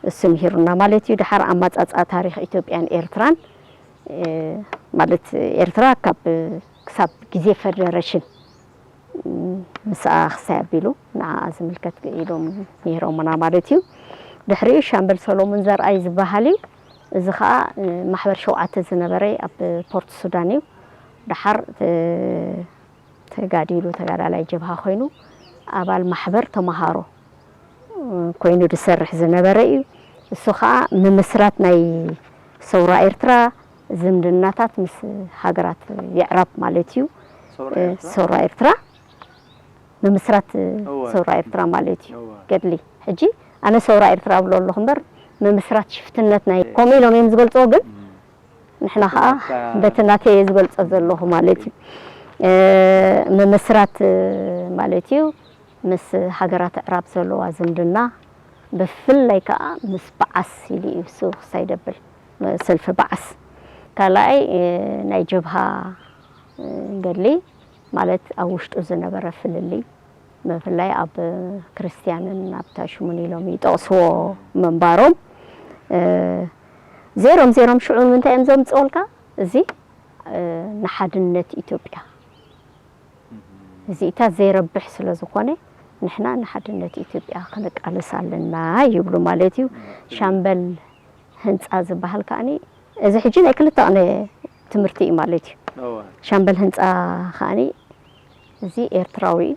እሱ ምሂሩና ማለት እዩ። ድሓር ኣማፃፃ ታሪክ ኢትዮጵያን ኤርትራን ማለት ኤርትራ ካብ ክሳብ ግዜ ፈደረሽን ምስኣ ክሳይ ኣቢሉ ንዓኣ ዝምልከት ኢሎም ምሂሮምና ማለት እዩ። ድሕሪኡ ሻምበል ሰሎሙን ዘርኣይ ዝበሃል እዩ። እዚ ከዓ ማሕበር ሸውዓተ ዝነበረ ኣብ ፖርት ሱዳን እዩ። ድሓር ተጋዲሉ ተጋዳላይ ጀብሃ ኮይኑ ኣባል ማሕበር ተምሃሮ ኮይኑ ዝሰርሕ ዝነበረ እዩ። እሱ ከዓ ምምስራት ናይ ሰውራ ኤርትራ ዝምድናታት ምስ ሃገራት የዕራብ ማለት እዩ። ሰውራ ኤርትራ ምምስራት ሰውራ ኤርትራ ማለት እዩ። ገድሊ ሕጂ ኣነ ሰውራ ኤርትራ እብሎ ኣለኹ እምበር ምምስራት ሽፍትነት ናይ ከምኡ ኢሎም እዮም ዝገልፅዎ፣ ግን ንሕና ከዓ በቲ ናተይ እየ ዝገልፆ ዘለኹ ማለት እዩ። ምምስራት ማለት እዩ ምስ ሃገራት ኣዕራብ ዘለዋ ዝምድና ብፍላይ ከዓ ምስ በዓስ ኢሉ እዩ እሱ ክሳይ ደብል ሰልፊ በዓስ። ካልኣይ ናይ ጀብሃ ገድሊ ማለት ኣብ ውሽጡ ዝነበረ ፍልልይ ብፍላይ ኣብ ክርስትያንን ኣብ ታሽሙን ኢሎም ይጠቕስዎ ምንባሮም። ዜሮም ዜሮም ሽዑ ንምንታይ እዮም ዘምፅኦልካ? እዚ ንሓድነት ኢትዮጵያ እዚኢታት ዘይረብሕ ስለ ዝኾነ ንሕና ንሓድነት ኢትዮጵያ ክንቃለስ ኣለና ይብሉ ማለት እዩ። ሻምበል ህንፃ ዝበሃል ከዓኒ እዚ ሕጂ ናይ ክልተ ቅነ ትምህርቲ እዩ ማለት እዩ። ሻምበል ህንፃ ከዓኒ እዚ ኤርትራዊ እዩ።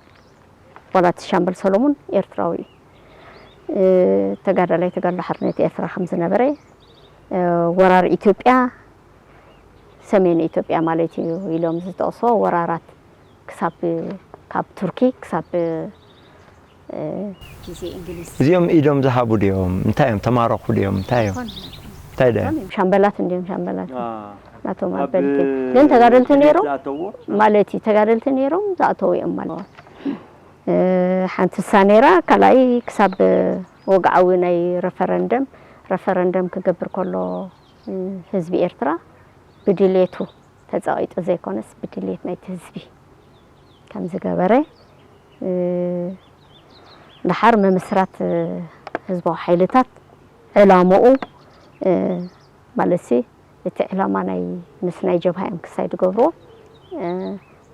ዋላ እቲ ሻምበል ሰሎሙን ኤርትራዊ እዩ። ተጋዳላይ ተጋድሎ ሓርነት ኤርትራ ከም ዝነበረ፣ ወራር ኢትዮጵያ ሰሜን ኢትዮጵያ ማለት እዩ ኢሎም ዝጠቕስዎ ወራራት ክሳብ ካብ ቱርኪ ክሳብ እ፣ ግዜ እንግሊዝ እዚኦም ኢዶም ዝሃቡ ድዮም? እንታይ እዮም? ተማረኹ ድዮም? እንታይ እዮም? እንታይ ደ ሻምበላት እንዲዮም ሻምበላት ናቶም ኣበልቲ ግን ተጋደልቲ ነይሮም ማለት እዩ። ተጋደልቲ ነይሮም ዝኣተው እዮም ማለት እ፣ ሓንቲ እሳ ነይራ። ካልኣይ ክሳብ ወግዓዊ ናይ ረፈረንደም ረፈረንደም ክገብር ከሎ እ፣ ህዝቢ ኤርትራ ብድሌቱ ተጸቒጡ ዘይኮነስ ብድሌት ናይቲ ህዝቢ ከም ዝገበረ እ፣ ድሓር ምምስራት እ፣ ህዝባዊ ሓይልታት ዕላምኡ እ፣ ማለትሲ እቲ ዕላማ ናይ ምስ ናይ ጀብሃ እዮም ክሳይ ዝገብርዎ እ፣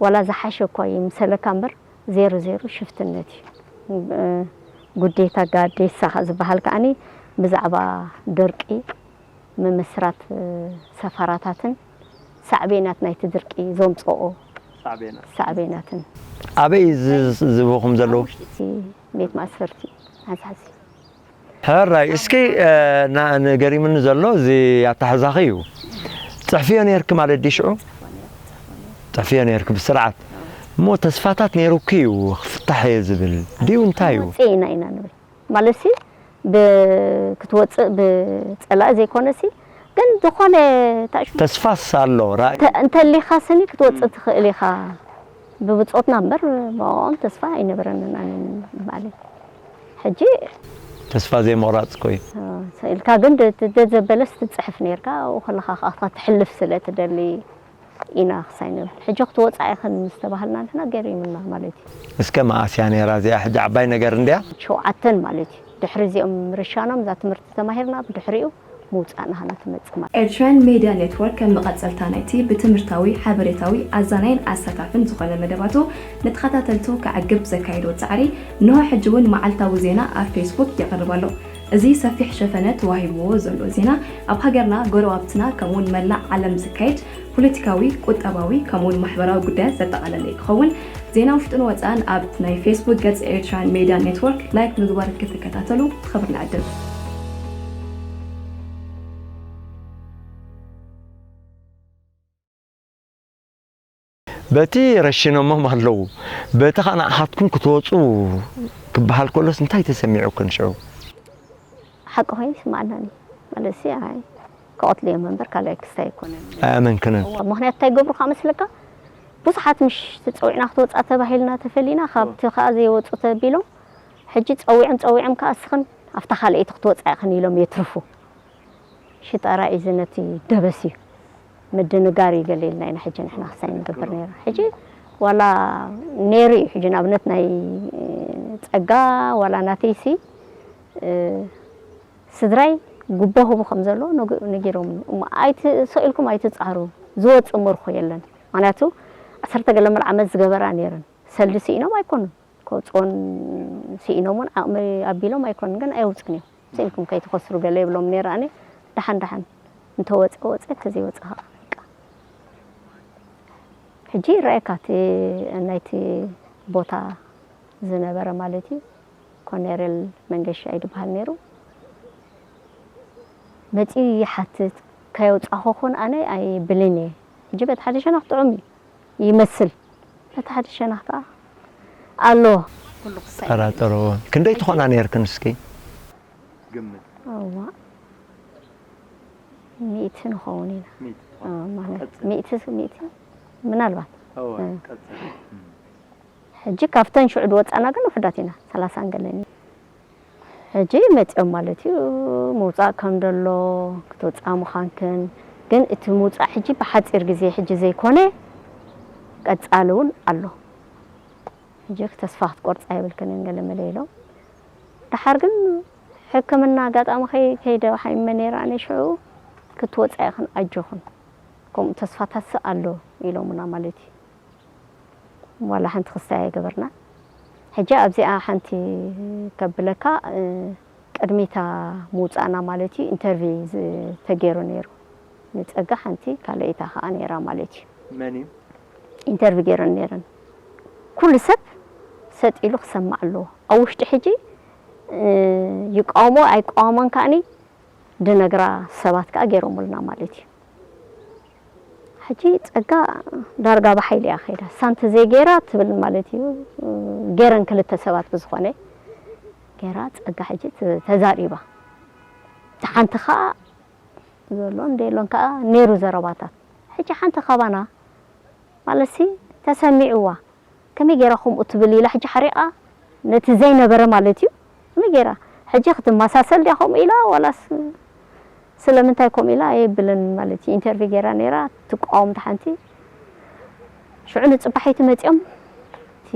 ዋላ ዝሓሸ እኳ ይምሰለካ እምበር ዜሮ ዜሮ ሽፍትነት እዩ እ፣ ጉዴታ ጋዴሳ ዝበሃል ከዓኒ ብዛዕባ ደርቂ ምምስራት ሰፈራታትን ሳዕቤናት ናይቲ ድርቂ ዘምፅኦ ሳዕቤናት ሳዕቤናትን ኣበይ ዝ- ዝህቡኹም ዘለዉ? እቲ ቤት ማእሰርቲ ሓዝሓዚ ሕራይ እስኪ እ፣ ና- ንገሪምኒ ዘሎ እዚ ኣተሓሕዛኺ እዩ። ፅሕፍዮ ነርኪ ማለት ድዩ ሽዑ? ፅሕፍዮ ነርኪ ብስርዓት እሞ ተስፋታት ነይሩኪ እዩ ክፍታሕ እየ ዝብል ድዩ እንታይ እዩ? ወፅኤ ኢና ኢና ንብል ማለትሲ ብ- ክትወፅእ ብፀላኢ ዘይኮነሲ ግን ዝኾነ ታሽ ተስፋስ ኣሎ ራእይ ተ- እንተሊኻ ስኒ ክትወፅእ ትኽእል ኢኻ ብብፆትና እምበር ብኦም ተስፋ ኣይነበረንን ኣነ ማለት ሕጂ ተስፋ ዘይምቑራፅ እኮ እዩ። ኢልካ ግን ደ- ደ- ዘበለስ ትፅሕፍ ነርካ ከለኻ ከዓ ትሕልፍ ስለ ትደሊ ኢና ክሳይ ንብል ሕጂ ክትወፃ ኢኽን ምስ ተባሃልና ንሕና ገሪምና ማለት እዩ። እስከ መኣስ እያ ነይራ እዚኣ ሕጂ ዓባይ ነገር እንድያ። ሸውዓተን ማለት እዩ ድሕሪ እዚኦም ምርሻኖም እዛ ትምህርቲ ተማሂርና ብድሕሪኡ ምውፃእ ናህና ትመፅእ ማለት እዩ። ኤርትራውያን ሜድያ ኔትወርክ ከም መቐፀልታ ናይቲ ብትምህርታዊ፣ ሓበሬታዊ፣ ኣዛናይን ኣሳታፍን ዝኾነ መደባቱ ንተኸታተልቱ ከዕግብ ዘካየዶ ፃዕሪ እንሆ ሕጂ እውን መዓልታዊ ዜና ኣብ ፌስቡክ የቕርብ ኣሎ። እዚ ሰፊሕ ሸፈነ ተዋሂብዎ ዘሎ ዜና ኣብ ሃገርና፣ ጎረባብትና ከምኡውን መላእ ዓለም ዝካየድ ፖለቲካዊ፣ ቁጠባዊ ከምኡውን ማሕበራዊ ጉዳያት ዘጠቓለለ እዩ ክኸውን። ዜና ውሽጥን ወፃእን ኣብ ናይ ፌስቡክ ገፅ ኤርትራን ሜድያ ኔትወርክ ላይክ ምግባር ክትከታተሉ ብኽብሪ ንዕድም። በቲ ረሺኖሞም ኣለዉ በቲ ኸኣ ንዓኻትኩም ክትወፁ ክበሃል ከሎስ እንታይ ተሰሚዑክን ሽዑ? ሓቂ ኮይኑ ይስማዓናኒ ማለት ሲ ኣይ ክቐትሉ እዮም እምበር ካልኣይ ክስታይ ኣይኮነን። ኣያመንክንን። ምኽንያቱ እንታይ ገብሩ ከዓ መስለካ ብዙሓት ምሽ ተፀዊዕና ክትወፃ ተባሂልና ተፈሊና ካብቲ ከዓ ዘይወፁ ተቢሎም ሕጂ ፀዊዖም ፀዊዖም ከዓ እስኽን ኣብታ ካልኣይቲ ክትወፃ ኢኽን ኢሎም የትርፉ። ሽጣራ እዩ ነቲ ደበስ እዩ ምድንጋር እዩ ገለ ኢልና ኢና ሕጂ ንሕና ክሳይ ንገብር ነይሩ ሕጂ ዋላ ነይሩ እዩ ሕጂ ንኣብነት ናይ ፀጋ ዋላ ናተይሲ ስድራይ ጉቦ ህቡ ከም ዘሎ ነጊሮም ኣይትሰኢልኩም ኣይትፃሩ ዝወፅ ምርኮ የለን ምክንያቱ ዓሰርተ ገለመል ዓመት ዝገበራ ነይረን ሰልዲ ስኢኖም ኣይኮኑን ከውፅኦን ስኢኖም እውን ዓቕሚ ኣቢሎም ኣይኮኑን ግን ኣየውፅን እዮም ስኢንኩም ከይትኸስሩ ገለ ይብሎም ነይረ ኣነ ደሓን ደሓን እንተወፀ ወፀ እንተዘይወፀ ከዓ በቃ ሕጂ ይረኣየካ እቲ ናይቲ ቦታ ዝነበረ ማለት እዩ ኮኔሬል መንገሻ እዩ ዝበሃል ነይሩ መፂኡ ይሓትት ከየውፃኹኹን ኣነ ኣይብልን እየ ሕጂ በቲ ሓደ ሸነኽ ጥዑም እዩ ይመስል በቲ ሓደ ሸነኽ ከዓ ኣሎ ጠራጠርዎ ክንደይ ትኾና ነርክን እስኪ ግምት እዋ ሚእቲ ንኸውን ኢና ሚእቲ እ፣ ትኾና ማለት ቀጽል። ሚእቲ ሚእቲ ምናልባት እዋ እ። ቀጽል ሕጂ ካብተን ሽዑ ዝወፃና ግን ውሕዳት ኢና ሰላሳን ገለን እዩ ሕጂ መፂኦም ማለት እዩ ምውፃእ ከም ደሎ ክትወፃ ምዃንክን ግን እቲ ምውፃእ ሕጂ ብሓፂር ግዜ ሕጂ ዘይኮነ ቀፃሊ እውን ኣሎ ሕጂ ተስፋ ክትቆርፃ የብልክንን ገለ መለ ኢሎም ድሓር ግን ሕክምና ኣጋጣሚ ከይ- ከይደ ሓይመ ነይረ ኣነ ሽዑ ክትወፃ ኢኽን ኣጆኽን ከምኡ ተስፋታትሲ ኣሎ ኢሎምና ማለት እዩ ዋላ ሓንቲ ክስታይ ኣይገበርናን ሕጂ ኣብዚኣ ሓንቲ ከብለካ ቅድሚታ ምውፃእና ማለት እዩ ኢንተርቪ ተገይሩ ነይሩ ንፀጋ ሓንቲ ካልኣይታ ከዓ ነይራ ማለት እዩ መን እዩ ኢንተርቪ ገይረን ነይረን ኩሉ ሰብ ሰጥ ኢሉ ክሰማዕ ኣለዎ ኣብ ውሽጢ ሕጂ ይቃወሞ ኣይቃወሞን ከዓኒ ድነግራ ሰባት ከዓ ገይሮምልና ማለት እዩ ሕጂ ጸጋ ዳርጋ ብሓይሊ እያ ከይዳ። ሳንቲ ዘይገይራ ትብል ማለት እዩ። ገይረን ክልተ ሰባት ብዝኾነ ገይራ ጸጋ ሕጂ ተ-፣ ተዛሪባ። እቲ ሓንቲ ኸኣ ዘሎ እንደ የሎን ከኣ ነይሩ ዘረባታት። ሕጂ ሓንቲ ካባና ማለትሲ ተሰሚዕዋ። ከመይ ገይራ ከምኡ ትብል ኢላ ሕጂ ሓሪቓ ነቲ ዘይነበረ ማለት እዩ። ከመይ ገይራ? ሕጂ ክትመሳሰል ድያ ከምኡ ኢላ ዋላስ ስለምንታይ ከምኡ ኢላ ኣይብልን ማለት እዩ። ኢንተርቪው ገይራ ነይራ ትቃወም እታ ሓንቲ። ሽዑ ንጽባሒቲ መጺኦም እቲ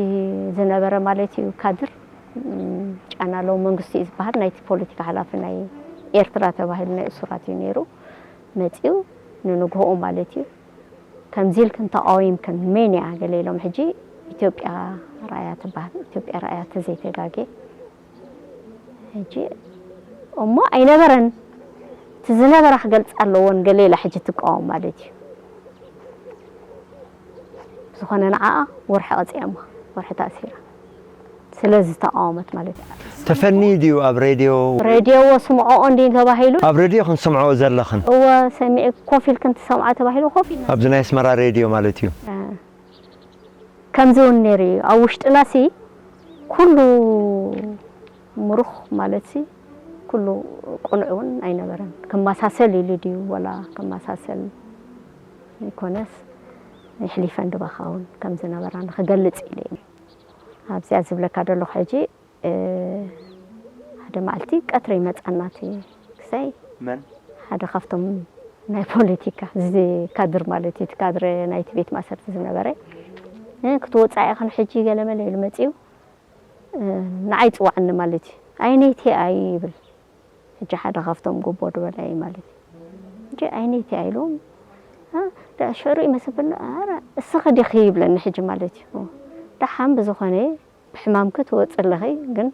ዝነበረ ማለት እዩ ካድር፣ እም፣ ጫናለው መንግስቱ እዩ ዝበሃል ናይቲ ፖለቲካ ሓላፊ ናይ ኤርትራ ተባሂሉ ናይ እሱራት እዩ ነይሩ። መጺኡ ንንግሆኡ ማለት እዩ ከምዚ ኢልክን ተቃዊምክን መን እያ ገለ ኢሎም። ሕጂ ኢትዮጵያ ራእያ ትበሃል። ኢትዮጵያ ራእያ ተዘይተጋጌ ሕጂ እሞ ኣይነበረን። እቲ ዝነበራ ክገልጻ ኣለዎን ገለ ኢላ ሕጂ ትቃወም ማለት እዩ። ብዝኾነ ንዓኣ ወርሒ ቀጺዐማ፣ ወርሒ ተኣሲራ። ስለ ዝተቃወመት ማለት እዩ። ተፈኒ ድዩ ኣብ ሬድዮ? ሬድዮ ስምዖ እንዲ ተባሂሉ። ኣብ ሬድዮ ክንሰምዖ ዘለኽን? እወ፣ ሰሚዕ ኮፍ ኢልክን ትሰምዓ ተባሂሉ ኮፍ ኢልና። ኣብዚ ናይ ኣስመራ ሬድዮ ማለት እዩ። እ፣ ከምዚ እውን ነይሩ እዩ። ኣብ ውሽጥና ሲ ኩሉ ምሩኽ ማለት ሲ ኩሉ ቁኑዕ እውን ኣይነበረን። ክመሳሰል ኢሉ ድዩ ወላ ክመሳሰል ይኮነስ፣ የሕሊፈን ድባኻ እውን ከም ዝነበራ ንኽገልጽ ኢለ እየ። ኣብዚኣ ዝብለካ ዘለኹ ሕጂ፣ እ፣ ሓደ መዓልቲ ቀትሪ መጻና እቲ ክሳይ መን? ሓደ ካብቶም ናይ ፖለቲካ፣ እዚ ካድር ማለት እዩ፣ እቲ ካድረ ናይቲ ቤት ማእሰርቲ ዝነበረ፣ እ፣ ክትወጻኢ ኢኽን ሕጂ ገለመለ ኢሉ መጺኡ፣ እ፣ ንዓይ ጽዋዕኒ ማለት እዩ። "ኣይነይቲ ኣይ" ይብል። ሕጂ ሓደ ካብቶም ጎቦ ድበላይ ማለት እዩ። ሕጂ "ኣይነይቲ ኣይ" ኢሉ፣ እ፣ ዳ ሽዕሩ ይመስል፣ "ኣረ፣ እስኺ ዲኺ?" ይብለኒ ሕጂ ማለት እዩ። ደሓን ብዝኾነ ብሕማምኪ ትወጺ ኣለኺ፣ ግን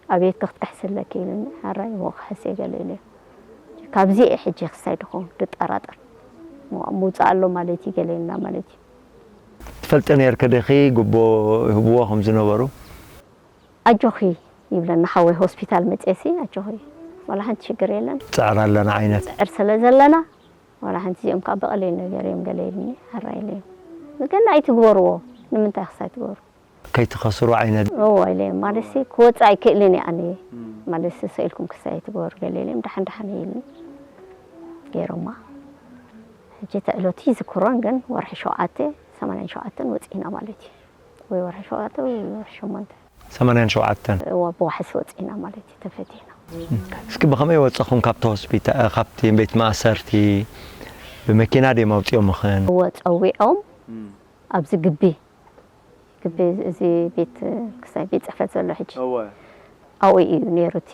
ኣብ ቤትኪ ክትክሕሲ ኣለኪ ኢሉኒ። ሕራይ እሞ ክሕስ እየ ገለ ኢለ። ካብዚ እየ ሕጂ ክሳይ ድኸውን ድጠራጠር። ሞ-፣ ምውጻእ ኣሎ ማለት እዩ ገለ ኢልና ማለት እዩ። ትፈልጢ ነይርኪ ዲኺ ጉቦ ይህብዎ ከም ዝነበሩ? ኣጆኺ ይብለና ሓወይ ሆስፒታል መጽኤሲ፣ ኣጆኺ ዋላ ሓንቲ ሽግር የለን። ጽዕር ኣለና ዓይነት። ጽዕር ስለ ዘለና፣ ዋላ ሓንቲ እዚኦም ከኣ ብቐሊል ነገር እዮም ገለ ኢሉኒ፣ ሕራይ ኢለ። ግን ኣይትግበርዎ፣ ንምንታይ ክሳይ ትገብሩ? ከይትኸስሩ ዓይነት። እዎ ኢለ፣ ማለትሲ ክወጽእ ኣይክእልን እየ ኣነ። እም። ማለትሲ ሰኢልኩም ክሳይ ኣይትግበሩ ገለ ኢለ፣ ደሓን ደሓን እየ ኢሉኒ። ገይሮማ። ሕጂ እቲ ዕለቱ ይዝክሮን፣ ግን ወርሒ ሸውዓተ፣ ሰማንያን ሸውዓተን ወጺእና ማለት እዩ። ወይ ወርሒ ሸውዓተ ወይ ወርሒ ሸሞንተ። ሰማንያን ሸውዓተን። እዋ፣ ብዋሕስ ወጺእና ማለት እዩ፣ ተፈቲሕና። እስኪ ብኸመይ ወጸኹም ካብቲ ሆስፒታ-፣ ካብቲ ቤት ማእሰርቲ? ብመኪና ድዮም ኣውጺኦምኽን? እወ፣ ጸዊዖም እም። ኣብዚ ግቢ፣ ግቢ እዚ ቤት ክሳይ ቤት ጽሕፈት ዘሎ ሕጂ። እወ። ኣብኡ እዩ ነይሩ እቲ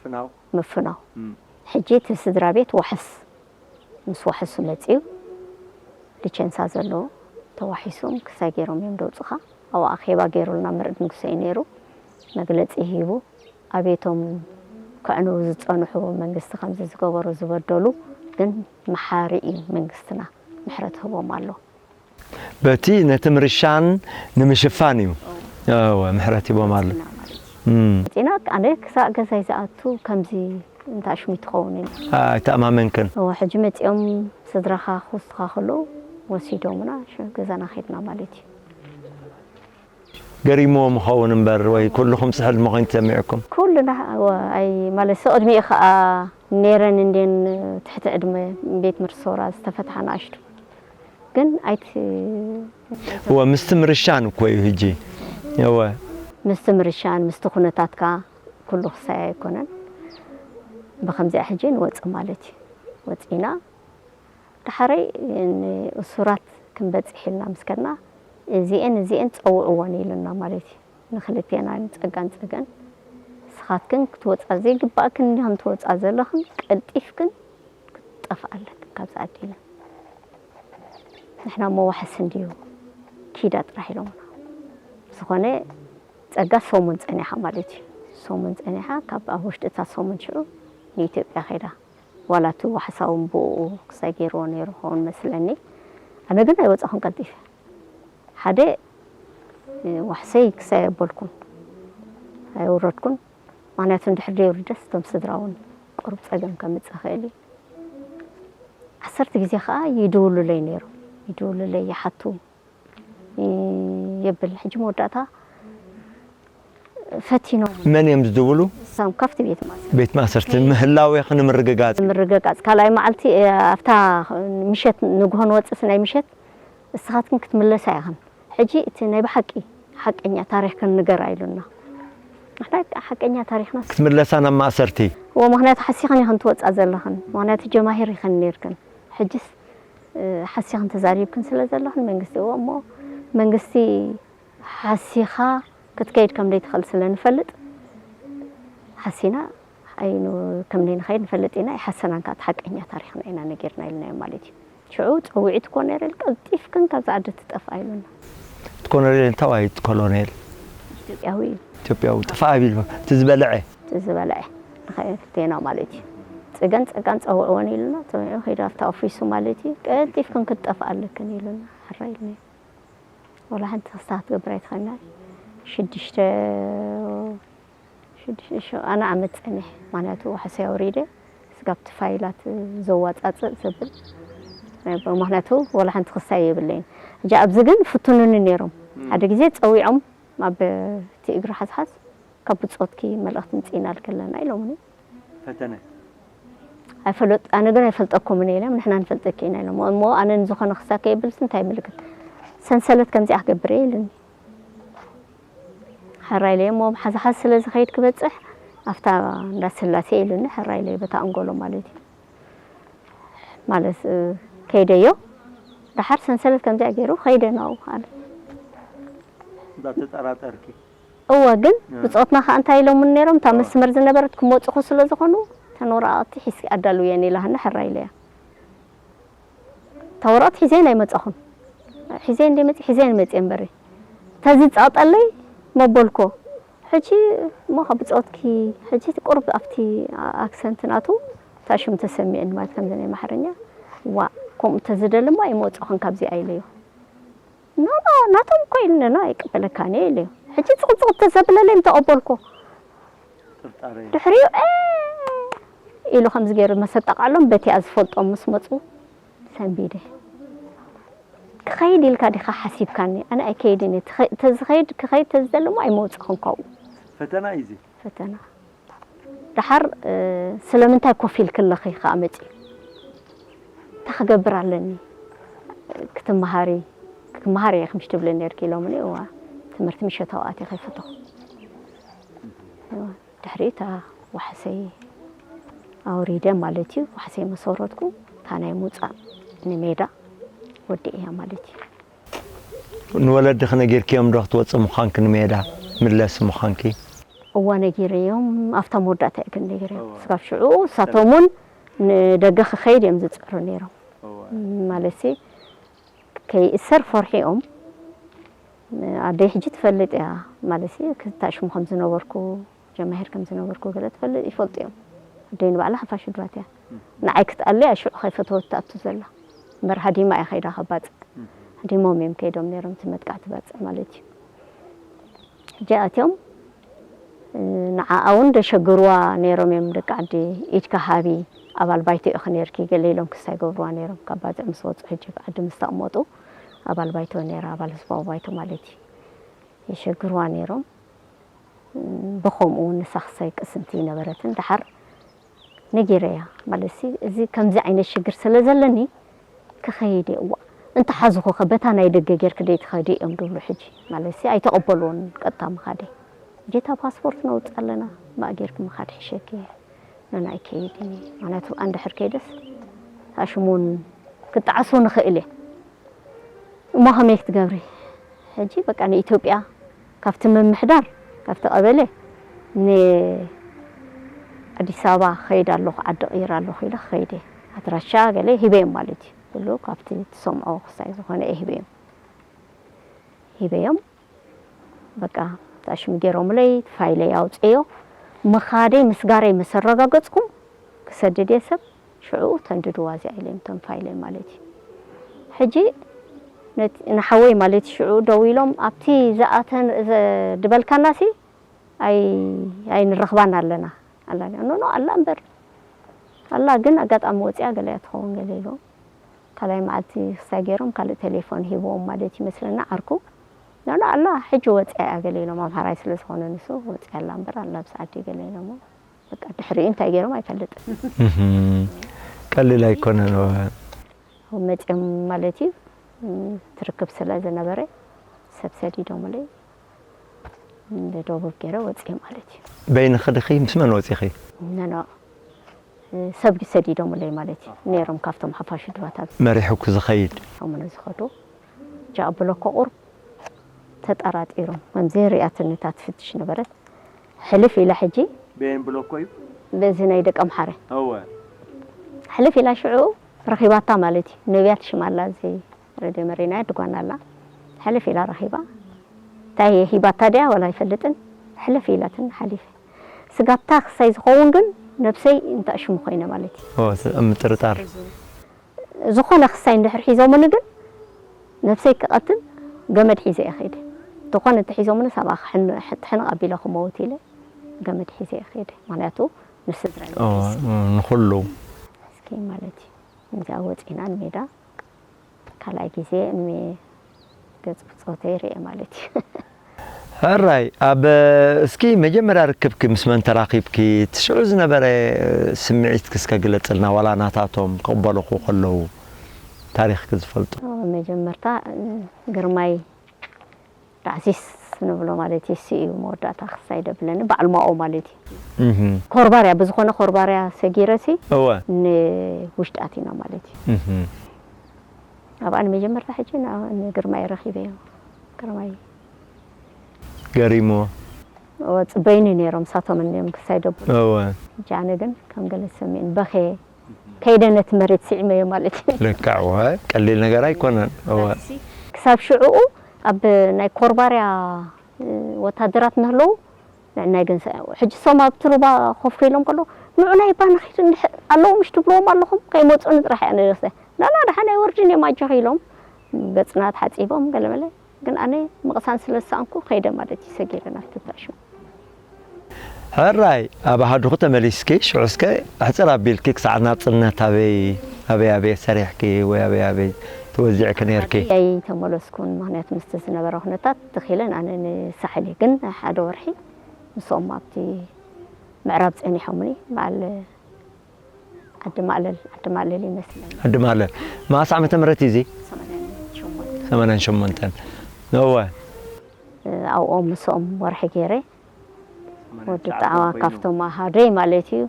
ፍናው? ምፍናው። እም። ሕጂ እቲ ስድራ ቤት ዋሕስ ምስ ዋሕሱ መጺኡ፣ ሊቸንሳ ዘለዎ ተዋሒሱ ክሳይ ገይሮም እዮም ደውጹኻ። ኣብኡ ኣኼባ ገይሩልና ምርድ ንጉሰ እዩ ነይሩ። መግለጺ ሂቡ፣ ኣቤቶም ከዕንዉ ዝጸንሑ መንግስቲ ከምዚ ዝገበሩ ዝበደሉ ግን መሓሪ እዩ መንግስትና፣ ምሕረት ህቦም ኣሎ። በቲ ነቲ ምርሻን ንምሽፋን እዩ። እወ፣ ምሕረት ሂቦም ኣሎ። መጺና ማለት እዩ። እም። መጺና ኣነ ክሳእ ገዛይ ዝኣቱ ከምዚ እንተ ኣሽሚት ትኸውን ኢና። ኣይተኣማመንክን? እወ፣ ሕጂ መጺኦም ስድራኻ ክወስዱኻ ከለዉ ወሲዶምና፣ ሽ-፣ ገዛና ኸድና ማለት እዩ። ገሪምዎም ይኸውን እምበር ወይ ኩልኹም ስሕል ምኾይን ተሰሚዕኩም? ኩልና፣ እወ፣ ኣይ፣ ማለት፣ ቅድሚኡ ኸኣ ነይረን እንድየን ትሕቲ ዕድመ ቤት ምርሶራ ዝተፈትሓ ንኣሽቱ። ግን ኣይት-፣ እወ፣ ምስቲ ምርሻን እኮ እዩ ሕጂ። እወ። ምስቲ ምርሻን፣ ምስቲ ኩነታትካ ኩሉ ክሳይ ኣይኮነን። ብኸምዚኣ ሕጂ ንወጽእ ማለት እዩ። ወጺእና፣ ዳሕረይ ንእሱራት ክንበጽሕ ኢልና ምስ ከድና፣ እዚኤን፣ እዚኤን ጸውዕወን ኢሉና ማለት እዩ። ንክልቴና ንጸጋን ጸገን፣ ንስኻትክን ክትወጻ ዘይግባእክን እንዲኹም ትወጻ ዘለኽን፣ ቀልጢፍክን ክትጠፍኣ ኣለክን ካብዛ ዓዲ ኢለን። ንሕና እሞ ዋሕስ እንድዩ ኪዳ ጥራሕ ኢሎምና። ዝኾነ ጸጋ ሰሙን ጸኒሓ ማለት እዩ። ሰሙን ጸኒሓ፣ ካብ ኣብ ውሽጢ እታ ሰሙን ሽዑ ንኢትዮጵያ ከይዳ። ዋላ እቲ ዋሕሳ እውን ብኡ ክሳይ ገይርዎ ነይሩ ክኸውን መስለኒ። ኣነ ግን ኣይወጻኹን ቀልጢፈ። ሓደ፣ እ፣ ዋሕሰይ ክሳይ ኣበልኩን፣ ኣይወረድኩን። ምኽንያቱ እንድሕር ደይወርደስ እቶም ስድራ እውን ቁሩብ ጸገም ከምጽእ ይኽእል እዩ። ዓሰርተ ግዜ ኸኣ ይድውሉለይ ነይሮም። ድውልለይ ይሓቱ የብል። ሕጂ መወዳእታ ፈቲኖም መን እዮም ዝድውሉ? ሳም ካብቲ ቤት ማእሰርቲ ቤት ማእሰርቲ ምህላዌ ክንምርግጋጽ ምርግጋጽ ካልኣይ መዓልቲ ኣብታ ምሸት ንግሆ ንወፅስ ናይ ምሸት እስኻትክን ክትምለሳ ኢኽን። ሕጂ እቲ ናይ ብሓቂ ሓቀኛ ታሪኽክን ንገራ ኢሉና። ንሕና ሓቀኛ ታሪኽና ክትምለሳ ናብ ማእሰርቲ እዎ ምክንያቱ ሓሲኽን ኢኽን ትወፃ ዘለኽን ምክንያቱ ጀማሂር ኢኽን ነርክን። ሕጅስ ሓሲኽን ተዛሪብክን ስለ ዘለኽን መንግስቲ እዎ እሞ መንግስቲ ሓሲኻ ክትከይድ ከም ዘይትኽእል ስለ ንፈልጥ ሓሲና ኣይኑ ከም ዘይንኸይድ ንፈልጥ ኢና። ኣይሓሰናን ከዓ እቲ ሓቀኛ ታሪኽና ኢና ነጊርና ኢልናዮ ማለት እዩ። ሽዑ ፀዊዒት ኮነሬል ቀልጢፍክን ካብዚ ዓዲ ትጠፍኣ ኢሉና። እቲ ኮሎኔል እንታይ ዋይ እቲ ኮሎኔል ኢትዮጵያዊ እዩ። ኢትዮጵያዊ ጥፋእ ኣቢሉ እቲ ዝበልዐ እቲ ዝበልዐ ንኸይና ማለት እዩ። ፅገን ፀጋን ፀውዕወን ኢሉና ፀዊዑ ከይዱ ኣብታ ኦፊሱ ማለት እዩ። ቀልጢፍክን ክትጠፍኣ ኣለክን ኢሉና ሕራ ኢልና። ወላ ሓንቲ ክስታ ክትገብር ኣይትኽእልና። ሽዱሽተ ሽዱሽተ ኣነ ዓመት ፀኒሕ ማንያቱ ዋሕሰይ ኣውሪደ ስጋብቲ ፋይላት ዘዋፃፅእ ዘብል ምክንያቱ ወላ ሓንቲ ክስታይ የብለይን። ሕጂ ኣብዚ ግን ፍትኑኒ ነይሮም ሓደ ግዜ ፀዊዖም ኣብ እቲ እግሪ ሓዝሓዝ ካብ ብፆትኪ መልእኽቲ ምፅኢና ልከለና ኢሎምኒ። ፈተነ ኣይፈለጥ ኣነ ግን ኣይፈልጠኩምን ኢሎም ንሕና ንፈልጠኪ ኢና ኢሎም እሞ ኣነ ንዝኾነ ክሳከ የብልስ እንታይ ምልክት ሰንሰለት ከምዚኣ ክገብር እየ ኢሉኒ። ሕራይ ኢለዮ እሞ ሓዝሓዝ ስለ ዝኸይድ ክበፅሕ ኣብታ እንዳ ስላሴ ኢሉኒ ሕራይ ኢለዮ በታ ኣንጎሎ ማለት እዩ። ማለት ከይደዮ ደሓር ሰንሰለት ከምዚኣ ገይሩ ከይደ ናው ኣለ። እንዳተጠራጠርኪ እወ ግን ብፆትና ከዓ እንታይ ኢሎምን ነይሮም እታ መስመር ዝነበረት ክመፅኹ ስለ ዝኾኑ ተን ወረቃቅቲ ሒዝኪ ኣዳልውየን ኢላሃኒ ሕራይ ኢለያ። እታ ወረቀት ሒዘን ኣይመፀኹን። ሒዘን እንደ መፂ ሒዘን መፂ እምበሪ ተዝፃጠለይ መበልኮ ሕጂ እሞ ካብ ብፆትኪ ሕጂ ቁርብ ኣብቲ ኣክሰንት ናቱ እታ ሽም ተሰሚዕን ማለት ከምዚ ናይ ማሕረኛ ዋ ከምኡ ተዝደሊ እሞ ኣይመፅኹን ካብዚኣ ኢለዮ። ኖ ኖ ናቶም እኮ ኢልኒ ኖ ኣይቀበለካን እየ ኢለዮ። ሕጂ ፅቕፅቕ ተዘብለለይ ምተቐበልኮ ጥርጣረ ድሕሪኡ ኢሉ ከምዚ ገይሩ መሰጣቃሎም በቲኣ ዝፈልጦም ምስ መፁ ሰንቢደ ክኸይድ ኢልካ ዲኻ ሓሲብካኒ ኣነ ኣይከይድን እየ ተዝኸይድ ክኸይድ ተዝደሊ እሞ ኣይመውፅኹን ካብኡ ፈተና እዩ እዚ ፈተና ደሓር ስለምንታይ ኮፍ ኢልኪ ኣለኺ ከዓ መፂኡ እንታይ ክገብር ኣለኒ ክትመሃሪ ክመሃር እየ ከምሽ ትብሊ ነርኪ ኢሎምኒ እዋ ትምህርቲ ምሸታዊ ኣትየ ከይፈተኹ ድሕሪ እታ ዋሕሰይ ኣውሪደ ማለት እዩ ዋሕሰይ መሰረትኩ እታ ናይ ምውፃእ ንሜዳ ወዲእያ ማለት እዩ ንወለድኺ ነጊርክዮም ዶ ክትወፂ ምዃንኪ ንሜዳ ምለሲ ምዃንኪ እዋ ነጊረዮም ኣብታ መወዳእታ እየ ግን ነጊረዮም ስጋብ ሽዑ እሳቶም እውን ንደገ ክኸይድ እዮም ዝፅዕሩ ነይሮም ማለት ከይእሰር ፈርሒኦም ኣደይ ሕጂ ትፈልጥ እያ ማለት ክታሽሙ ከም ዝነበርኩ ጀማሂር ከም ዝነበርኩ ገለ ትፈልጥ ይፈልጡ እዮም ኣደይ ንባዕላ ሓፋሽ ድባት እያ ንዓይ ክትኣለያ ሽዑ ከይፈተወት ትኣቱ ዘላ እምበር ሃዲማ እያ ከይዳ ከባፅእ ሃዲሞም እዮም ከይዶም ነይሮም እቲ መጥቃዕቲ ባፅዕ ማለት እዩ ሕጂ ኣትዮም ንዓኣ እውን ደሸግርዋ ነይሮም እዮም ደቂ ዓዲ ኢድካ ሃቢ ኣባል ባይቶ ኢኺ ነይርኪ ገለ ኢሎም ክስታይ ገብርዋ ነይሮም ካብ ባፅዕ ምስ ወፁ ሕጂ ዓዲ ምስ ተቕመጡ ኣባል ባይቶ ነይራ ኣባል ህዝባዊ ባይቶ ማለት እዩ የሸግርዋ ነይሮም ብኸምኡ እውን ንሳ ክሳይ ቅስንቲ ይነበረትን ደሓር ነጊረያ ማለት እዚ ከምዚ ዓይነት ሽግር ስለ ዘለኒ ክኸይድ እየ እዋ እንተሓዝኹ ከ በታ ናይ ደገ ጌርክ ደይ ትኸዲ እዮም ድብሉ ሕጂ ማለት ኣይተቐበልዎን ቀጥታ ምኻደይ ጌታ ፓስፖርት ነውፅ ኣለና ማእ ጌርክ ምኻድ ሕሸኪ ነናይ ከይድኒ ምክንያቱ ኣንድሕር ከይደስ ኣሽሙን ክጠዓሶ ንኽእል እየ እሞ ከመይ ክትገብሪ ሕጂ በቃ ንኢትዮጵያ ካብቲ ምምሕዳር ካብቲ ቀበሌ ንኣዲስ ኣበባ ክኸይድ ኣለኹ ዓዲ ቅይር ኣለኹ ኢለ ክኸይድ እየ ኣድራሻ ገለ ሂበዮም ማለት እዩ ኩሉ ካብቲ ትሰምዖ ክሳይ ዝኾነ እየ ሂበዮም ሂበዮም በቃ ታሽም ገይሮምለይ ፋይለይ ኣውፅዮ ምኻደይ ምስጋረይ ምስ ኣረጋገፅኩም ክሰድድ እየ ሰብ ሽዑ ተንድድዋ እዚኣ ኢለዮም እቶም ፋይለይ ማለት እዩ ሕጂ ንሓወይ ማለት ሽዑ ደው ኢሎም ኣብቲ ዝኣተን ድበልካናሲ ኣይንረኽባን ኣለና ኣላ ኖኖ ኣላ እምበር ኣላ ግን ኣጋጣሚ ወፂኣ ገለያ ትኸውን ገለ ኢሎም ካልኣይ መዓልቲ ክሳይ ገይሮም ካልእ ቴሌፎን ሂብዎም ማለት ይመስለና ዓርኩ። ኖ፣ ኖ፣ ኣላ፣ ሕጂ ወፂኣ እያ ገለ ኢሎም፣ ኣምሓራይ ስለ ዝኾነ ንሱ፣ ወፂኣ ኣላ እምበር ኣላ፣ ብሰዓት እዩ ገለ ኢሎሞ። በቃ ድሕሪኡ እንታይ ገይሮም ኣይፈልጥን። እህም። ቀሊል ኣይኮነን። እወ። ኣብኡ መፂኦም ማለት እዩ፣ እም፣ ትርክብ ስለ ዝነበረ ሰብ ሰዲዶምለይ ንደቡብ ገይረ ወፂአ ማለት እዩ። በይንኺ ድኺ ምስ መን ወፂኺ? ኖ፣ ኖ፣ ሰብ ሰዲዶምለይ ማለት እዩ። ነይሮም ካብቶም ሓፋሽ ድባታት። መሪሑኪ ዝኸይድ? ኣሙነ ዝኸዱ ጃ ብሎኮ ቁሩብ ተጠራጢሮም፣ ከምዚ ሪኣትኒ እታ ትፍትሽ ነበረት። ሕልፍ ኢላ ሕጂ በየን ብሎኮ እዩ? በዚ ናይ ደቀምሓረ። እወ። ሕልፍ ኢላ ሽዑ ረኺባታ ማለት እዩ። ነብያት ሽማ ኣላ፣ እዚ ሬድዮ መሪናያ ድጓና ኣላ። ሕልፍ ኢላ ረኺባ። እንታይ ሂባታ ድያ ዋላ ኣይፈልጥን። ሕልፍ ኢላትን ሓሊፈ። ስጋብታ ክሳይ ዝኸውን ግን ነብሰይ እንተእሽሙ ኮይነ ማለት እዩ። ኦ፣ ስ-፣ ምጥርጣር። ዝኾነ ክሳይ እንድሕር ሒዞምኒ ግን ነብሰይ ክቐትል ገመድ ሒዘ እየ ከይደ። ዝኾነ እንተሒዞምኒ ሳብኣ ክሕን-፣ ሕንቕ ኣቢለ ክመውት ኢለ ገመድ ሒዘ እየ ከይደ። ምኽንያቱ ንስድራይ ኦ፣ ሒዘ። እ፣ ንኹሉ። እስኪ ማለት እዩ። እዚኣ ወፂና ንሜዳ ካልኣይ ግዜ እሜ ገጽ ብጾተይ ርእየ ማለት እዩ። ሕራይ፣ ኣብ፣ እስኪ መጀመርያ ርክብኪ ምስ መን ተራኺብኪ? እቲ ሽዑ ዝነበረ ስምዒትኪ እስከ ግለጽልና፣ ዋላ ናታቶም ክቕበሉኹ ከለዉ ታሪኽኪ ዝፈልጡ? መጀመርታ ግርማይ ዳዕሲስ ንብሎ ማለት እዩ፣ እሱ እዩ መወዳእታ ክሳይ ደብለኒ፣ በዓል ማኦ ማለት እዩ። እህ። ኮርባርያ፣ ብዝኾነ ኮርባርያ ሰጊረሲ እወ። ንውሽጢ ኣቲና ማለት እዩ። እህ። ኣብኣ ንመጀመርታ ሕጂ ን-፣ ንግርማይ ረኺበዮ። ግርማይ ገሪሞ። እወ፣ ጽበይኒ ነይሮም፣ ሳቶም እዮም ክሳይ ደብሉ። እወ። ሕጂ ኣነ ግን ከም ገለ ዝሰምዕን በኸ ከይደ ነቲ መሬት ስዒመዮ ማለት እዩ። ልክዕ፣ እወ፣ ቀሊል ነገር ኣይኮነን። እወ። ክሳብ ሽዑኡ ኣብ ናይ ኮርባርያ፣ እ፣ ወታደራት ምህለዉ ንዕናይ ግን ሰ-፣ ሕጂ እሶም ኣብቲ ሩባ ኮፍ ኢሎም ከለዉ፣ "ንዑ ናይ ባና ኺዱ እንድሕር ኣለዉ ምሽ ትብልዎም ኣለኹም፣ ከይመጹኒ ጥራሕ እያ ንርእሰ። ናና ደሓን ኣይወርድን እዮም ኣጆኺ" ኢሎም፣ ገጽና ተሓጺቦም ገለመለ። ግን ኣነ ምቕሳን ስለ ዝሰኣንኩ ከይደ ማለት እዩ ሰጊረ ናብቲ ተኣሽሙ። ሕራይ፣ ኣብ ኣሃዱኺ ተመሊስኪ፣ ሽዑ እስከ ኣሕጽር ኣቢልኪ ክሳዕ ናጽነት ኣበይ፣ ኣበይ፣ ኣበይ ሰሪሕኪ ወይ ኣበይ፣ ኣበይ ተወዚዕኪ ነይርኪ? ኣይተመለስኩን፣ ምኽንያቱ ምስቲ ዝነበረ ኩነታት ትኺለን ኣነ ንሳሕል እየ። ግን ሓደ ወርሒ ምስኦም ኣብቲ ምዕራብ ጸኒሖምኒ፣ በዓል ዓዲ ማእለል፣ ዓዲ ማእለል ይመስለኒ። ዓዲ ማእለል። መኣስ ዓመተ ምህረት እዩ እዚ? ሰማንያን ሸሞንተን። ሰማንያን ሸሞንተን። እወ። ኣብኦም ምስኦም ወርሒ ገይረ። ሰማንያን ትሽዓተ ወዲ ጣዕዋ ኮይኑ። ካብቶም ኣሃደይ ማለት እዩ።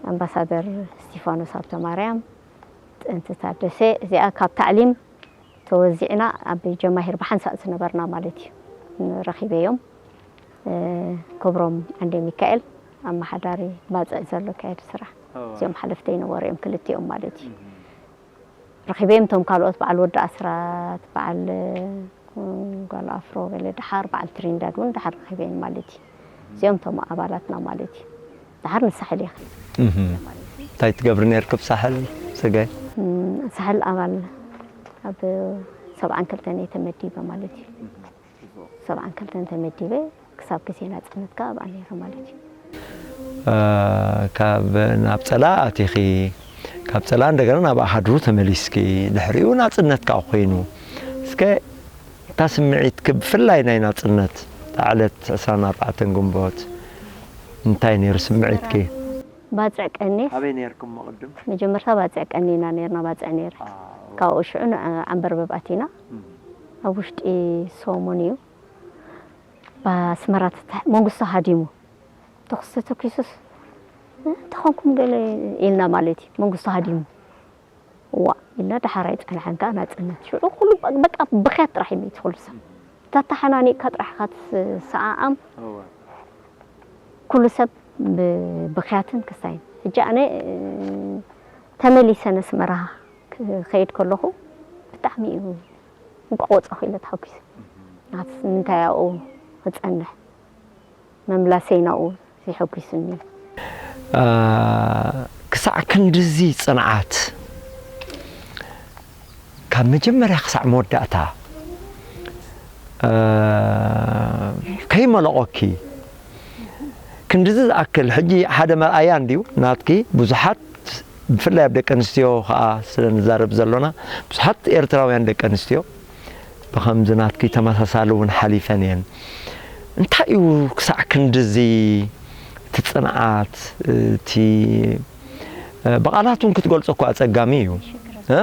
ኣምባሳደር እስቲፋኖስ ሃብተማርያም፣ ጥንቲ ታደሰ፣ እዚኣ ካብ ታዕሊም ተወዚዕና ኣብ ጀማሂር ብሓንሳእ ዝነበርና ማለት እዩ ረኺበዮም። እ፣ ክብሮም ዓንደ ሚካኤል ኣመሓዳሪ ባጽዕ ዘሎ ካየዲ ስራሕ። እወ። እዚኦም ሓለፍተይ ነበሩ እዮም ክልቲኦም ማለት እዩ። እህ። ረኺበዮም እቶም ካልኦት በዓል ወዲ ኣስራት፣ በዓል፣ እ፣ ጓል ኣፍሮ ገለ ደሓር በዓል ትሪንዳድ እውን ደሓር ረኺበዮም ማለት እዩ። እዚኦም እቶም ኣባላትና ማለት እዩ። ደሓር ንሳሕል እየ ከይደ እህ። ማለት እዩ። እንታይ ትገብሪ ነይርኪ ኣብ ሳሕል፣ ስገይ? እም፣ ሳሕል ኣባል ኣብ ሰብዓን ክልተን እየ ተመዲበ ማለት እዩ። ሰብዓን ክልተን ተመዲበ ክሳብ ግዜ ናጽነት ከኣ ኣብኣ ነይረ ማለት እዩ። እ፣ ካብ ናብ ጸላ ኣቲኺ፣ ካብ ጸላ እንደገና ናብ ኣሃድሩ ተመሊስኪ፣ ድሕሪኡ ናጽነት ከኣ ኮይኑ። እስከ እታ ስምዒትኪ ብፍላይ ናይ ናጽነት እታ ዕለት ዕስራን ኣርባዕተን ግንቦት እንታይ ነይሩ ስምዒትኪ? ባጽዕ ቀኔ። ኣበይ ነይርኩም ቅድም? መጀመርታ ባጽዕ ቀኔ ኢና ነይርና፣ ባጽዕ ነይረ። አ፣ ካብኡ ሽዑ ን-፣ ዓንበርበብ ኣቲና። እም። ኣብ ውሽጢ ሰሙን እዩ። ባስመራ ተታ-፣ መንግስቱ ሃዲሙ። ተኹሲ ተተኪሱስ፣ "እ፣ እንታይ ኾንኩም?" ገለ ኢልና ማለት እዩ። መንግስቱ ሃዲሙ። "እዋእ" ኢልና፣ ደሓር ኣይጸንሐን ከኣ ናጽነት። ሽዑ ኩሉ በ-፣ በቃ ብኽያት ጥራሕ እዩ እቲ ኩሉ ሰብ። ተተሓናኒቕካ ጥራሕ ኢኻ ትሰዓዓም። እወ። ኩሉ ሰብ ብ-፣ ብኽያትን ክስታይን። ሕጂ ኣነ፣ እ፣ ተመሊሰ ነስመራ ክኸይድ ከለኹ ብጣዕሚ እዩ እንቋቕ ወጻኹ ኢለ ተሓጒሰ። ናትስ ንምንታይ ኣብኡ ክጸንሕ? ምምላሰይ ናብኡ ዘሐጒሱኒ። አ፣ ክሳዕ ክንድዚ ጽንዓት፣ ካብ መጀመርያ ክሳዕ መወዳእታ፣ አ፣ ከይመለቖኪ፣ ክንድዚ ዝኣክል፣ ሕጂ ሓደ መርኣያ እንድዩ ናትኪ፣ ብዙሓት ብፍላይ ኣብ ደቂ ኣንስትዮ ከዓ ስለ ንዛረብ ዘሎና፣ ብዙሓት ኤርትራውያን ደቂ ኣንስትዮ ብኸምዚ ናትኪ ተመሳሳሊ እውን ሓሊፈን እየን። እንታይ እዩ ክሳዕ ክንድዚ እቲ ጽንዓት፣ እቲ፣ እ፣ ብቓላት እውን ክትገልጾ እኮ ኣጸጋሚ እዩ። እ?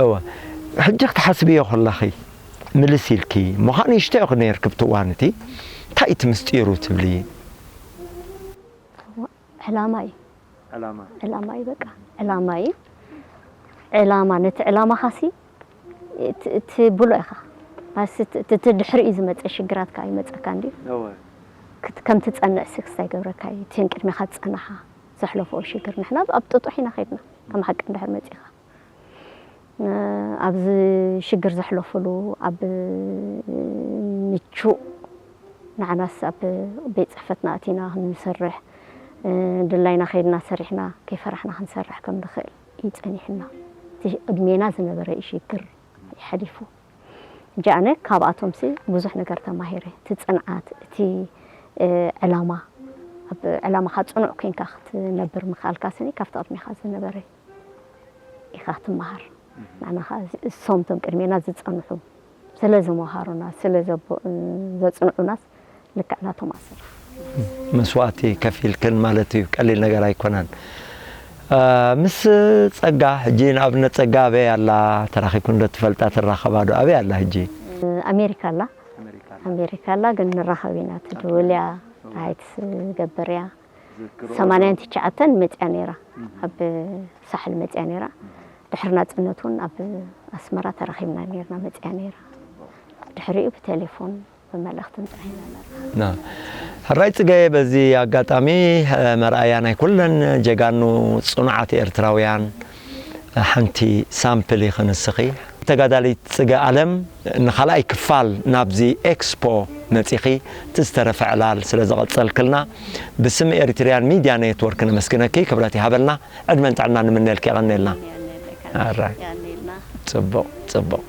እወ። ሕጂ ክትሓስብዮ ከለኺ፣ ምልስ ኢልኪ፣ ምዃኑ ይሽተዮ ነይርኪ ብቲ እዋን እቲ፣ እንታይ እቲ ምስጢሩ ትብሊ? ዕላማ እዩ። ዕላማ። ዕላማ እዩ በቃ። ዕላማ እዩ። ዕላማ፣ ነቲ ዕላማኻሲ ት-፣ ትብሎ ኢኻ። ባስ ት-፣ ት-፣ እቲ ድሕሪኡ ዝመጸ ሽግራት ከኣ ይመጸካ እንድዩ። እወ። ክት-፣ ከም ትጸንዕሲ ክስታይ ገብረካ እዩ። እተን ቅድሜኻ ዝጸናሓ ዘሕለፈኦ ሽግር። ንሕና ኣብ ጥጡሕ ኢና ኸይድና። ከም ሓቂ እንድሕር መጺኻ። እ፣ ኣብዚ ሽግር ዘሕለፉሉ፣ ኣብ ምቹእ ንዓናስ ኣብ ቤት ጽሕፈትና ኣቲና ክንሰርሕ፣ እ፣ ድላይና ከይድና ሰሪሕና ከይፈራሕና ክንሰርሕ ከም ንኽእል እዩ ጸኒሕና። እቲ ዕድሜና ዝነበረ እዩ ሽግር ይሓሊፉ። ሕጂ ኣነ ካብኣቶምሲ ብዙሕ ነገር ተማሂረ። እቲ ጽንዓት፣ እቲ፣ እ፣ ዕላማ፣ ኣብ ዕላማኻ ጽኑዕ ኮይንካ ክትነብር ምኽኣልካ ስኒ ካብቲ ቅድሜኻ ዝነበረ ኢኻ ክትመሃር። ንዓና ኸኣ እዚ፣ እሶም እቶም ቅድሜና ዝጸንሑ ስለ ዝመሃሩና፣ ስለ ዘቦ-፣ ዘጽንዑናስ ልክዕ ናቶም ኣሰር። መስዋእቲ ከፊልክን ማለት እዩ፣ ቀሊል ነገር ኣይኮነን። እ፣ ምስ ጸጋ፣ ሕጂ ንኣብነት ጸጋ ኣበይ ኣላ? ተራኺብክን ዶ ትፈልጣ? ትራኸባ ዶ? ኣበይ ኣላ ሕጂ? ኣሜሪካ ኣላ። ኣሜሪካ ኣላ፣ ግን ንራኸብ ኢና። ትድውል እያ። ራይት ትገብር እያ። ሰማንያን ትሽዓተን መጽያ ነይራ። ኣብ ሳሕል መጽያ ነይራ። ድሕሪ ናጽነት እውን ኣብ ኣስመራ ተራኺብና ነይርና፣ መጽያ ነይራ። ድሕሪኡ ብቴሌፎን ብመልእኽቲ እንጽሕ ኢና ነርና። ና። ሕራይ ጽገየ፣ በዚ ኣጋጣሚ፣ እ፣ መርኣያ ናይ ኩለን ጀጋኑ ጽኑዓት ኤርትራውያን፣ እ፣ ሓንቲ ሳምፕል ኢኺ ንስኺ። ተጋዳሊት ጽገ ኣለም፣ ንኻልኣይ ክፋል ናብዚ ኤክስፖ መጺኺ፣ እቲ ዝተረፈ ዕላል ስለ ዘቐጸልክልና፣ ብስም ኤሪትሪያን ሚድያ ኔትወርክ ነመስግነኪ። ክብረት ይሃበልና። ዕድመን ጥዕናን ንምነየልኪ። የቐንየልና። ኣራይ። ጽቡቕ፣ ጽቡቕ።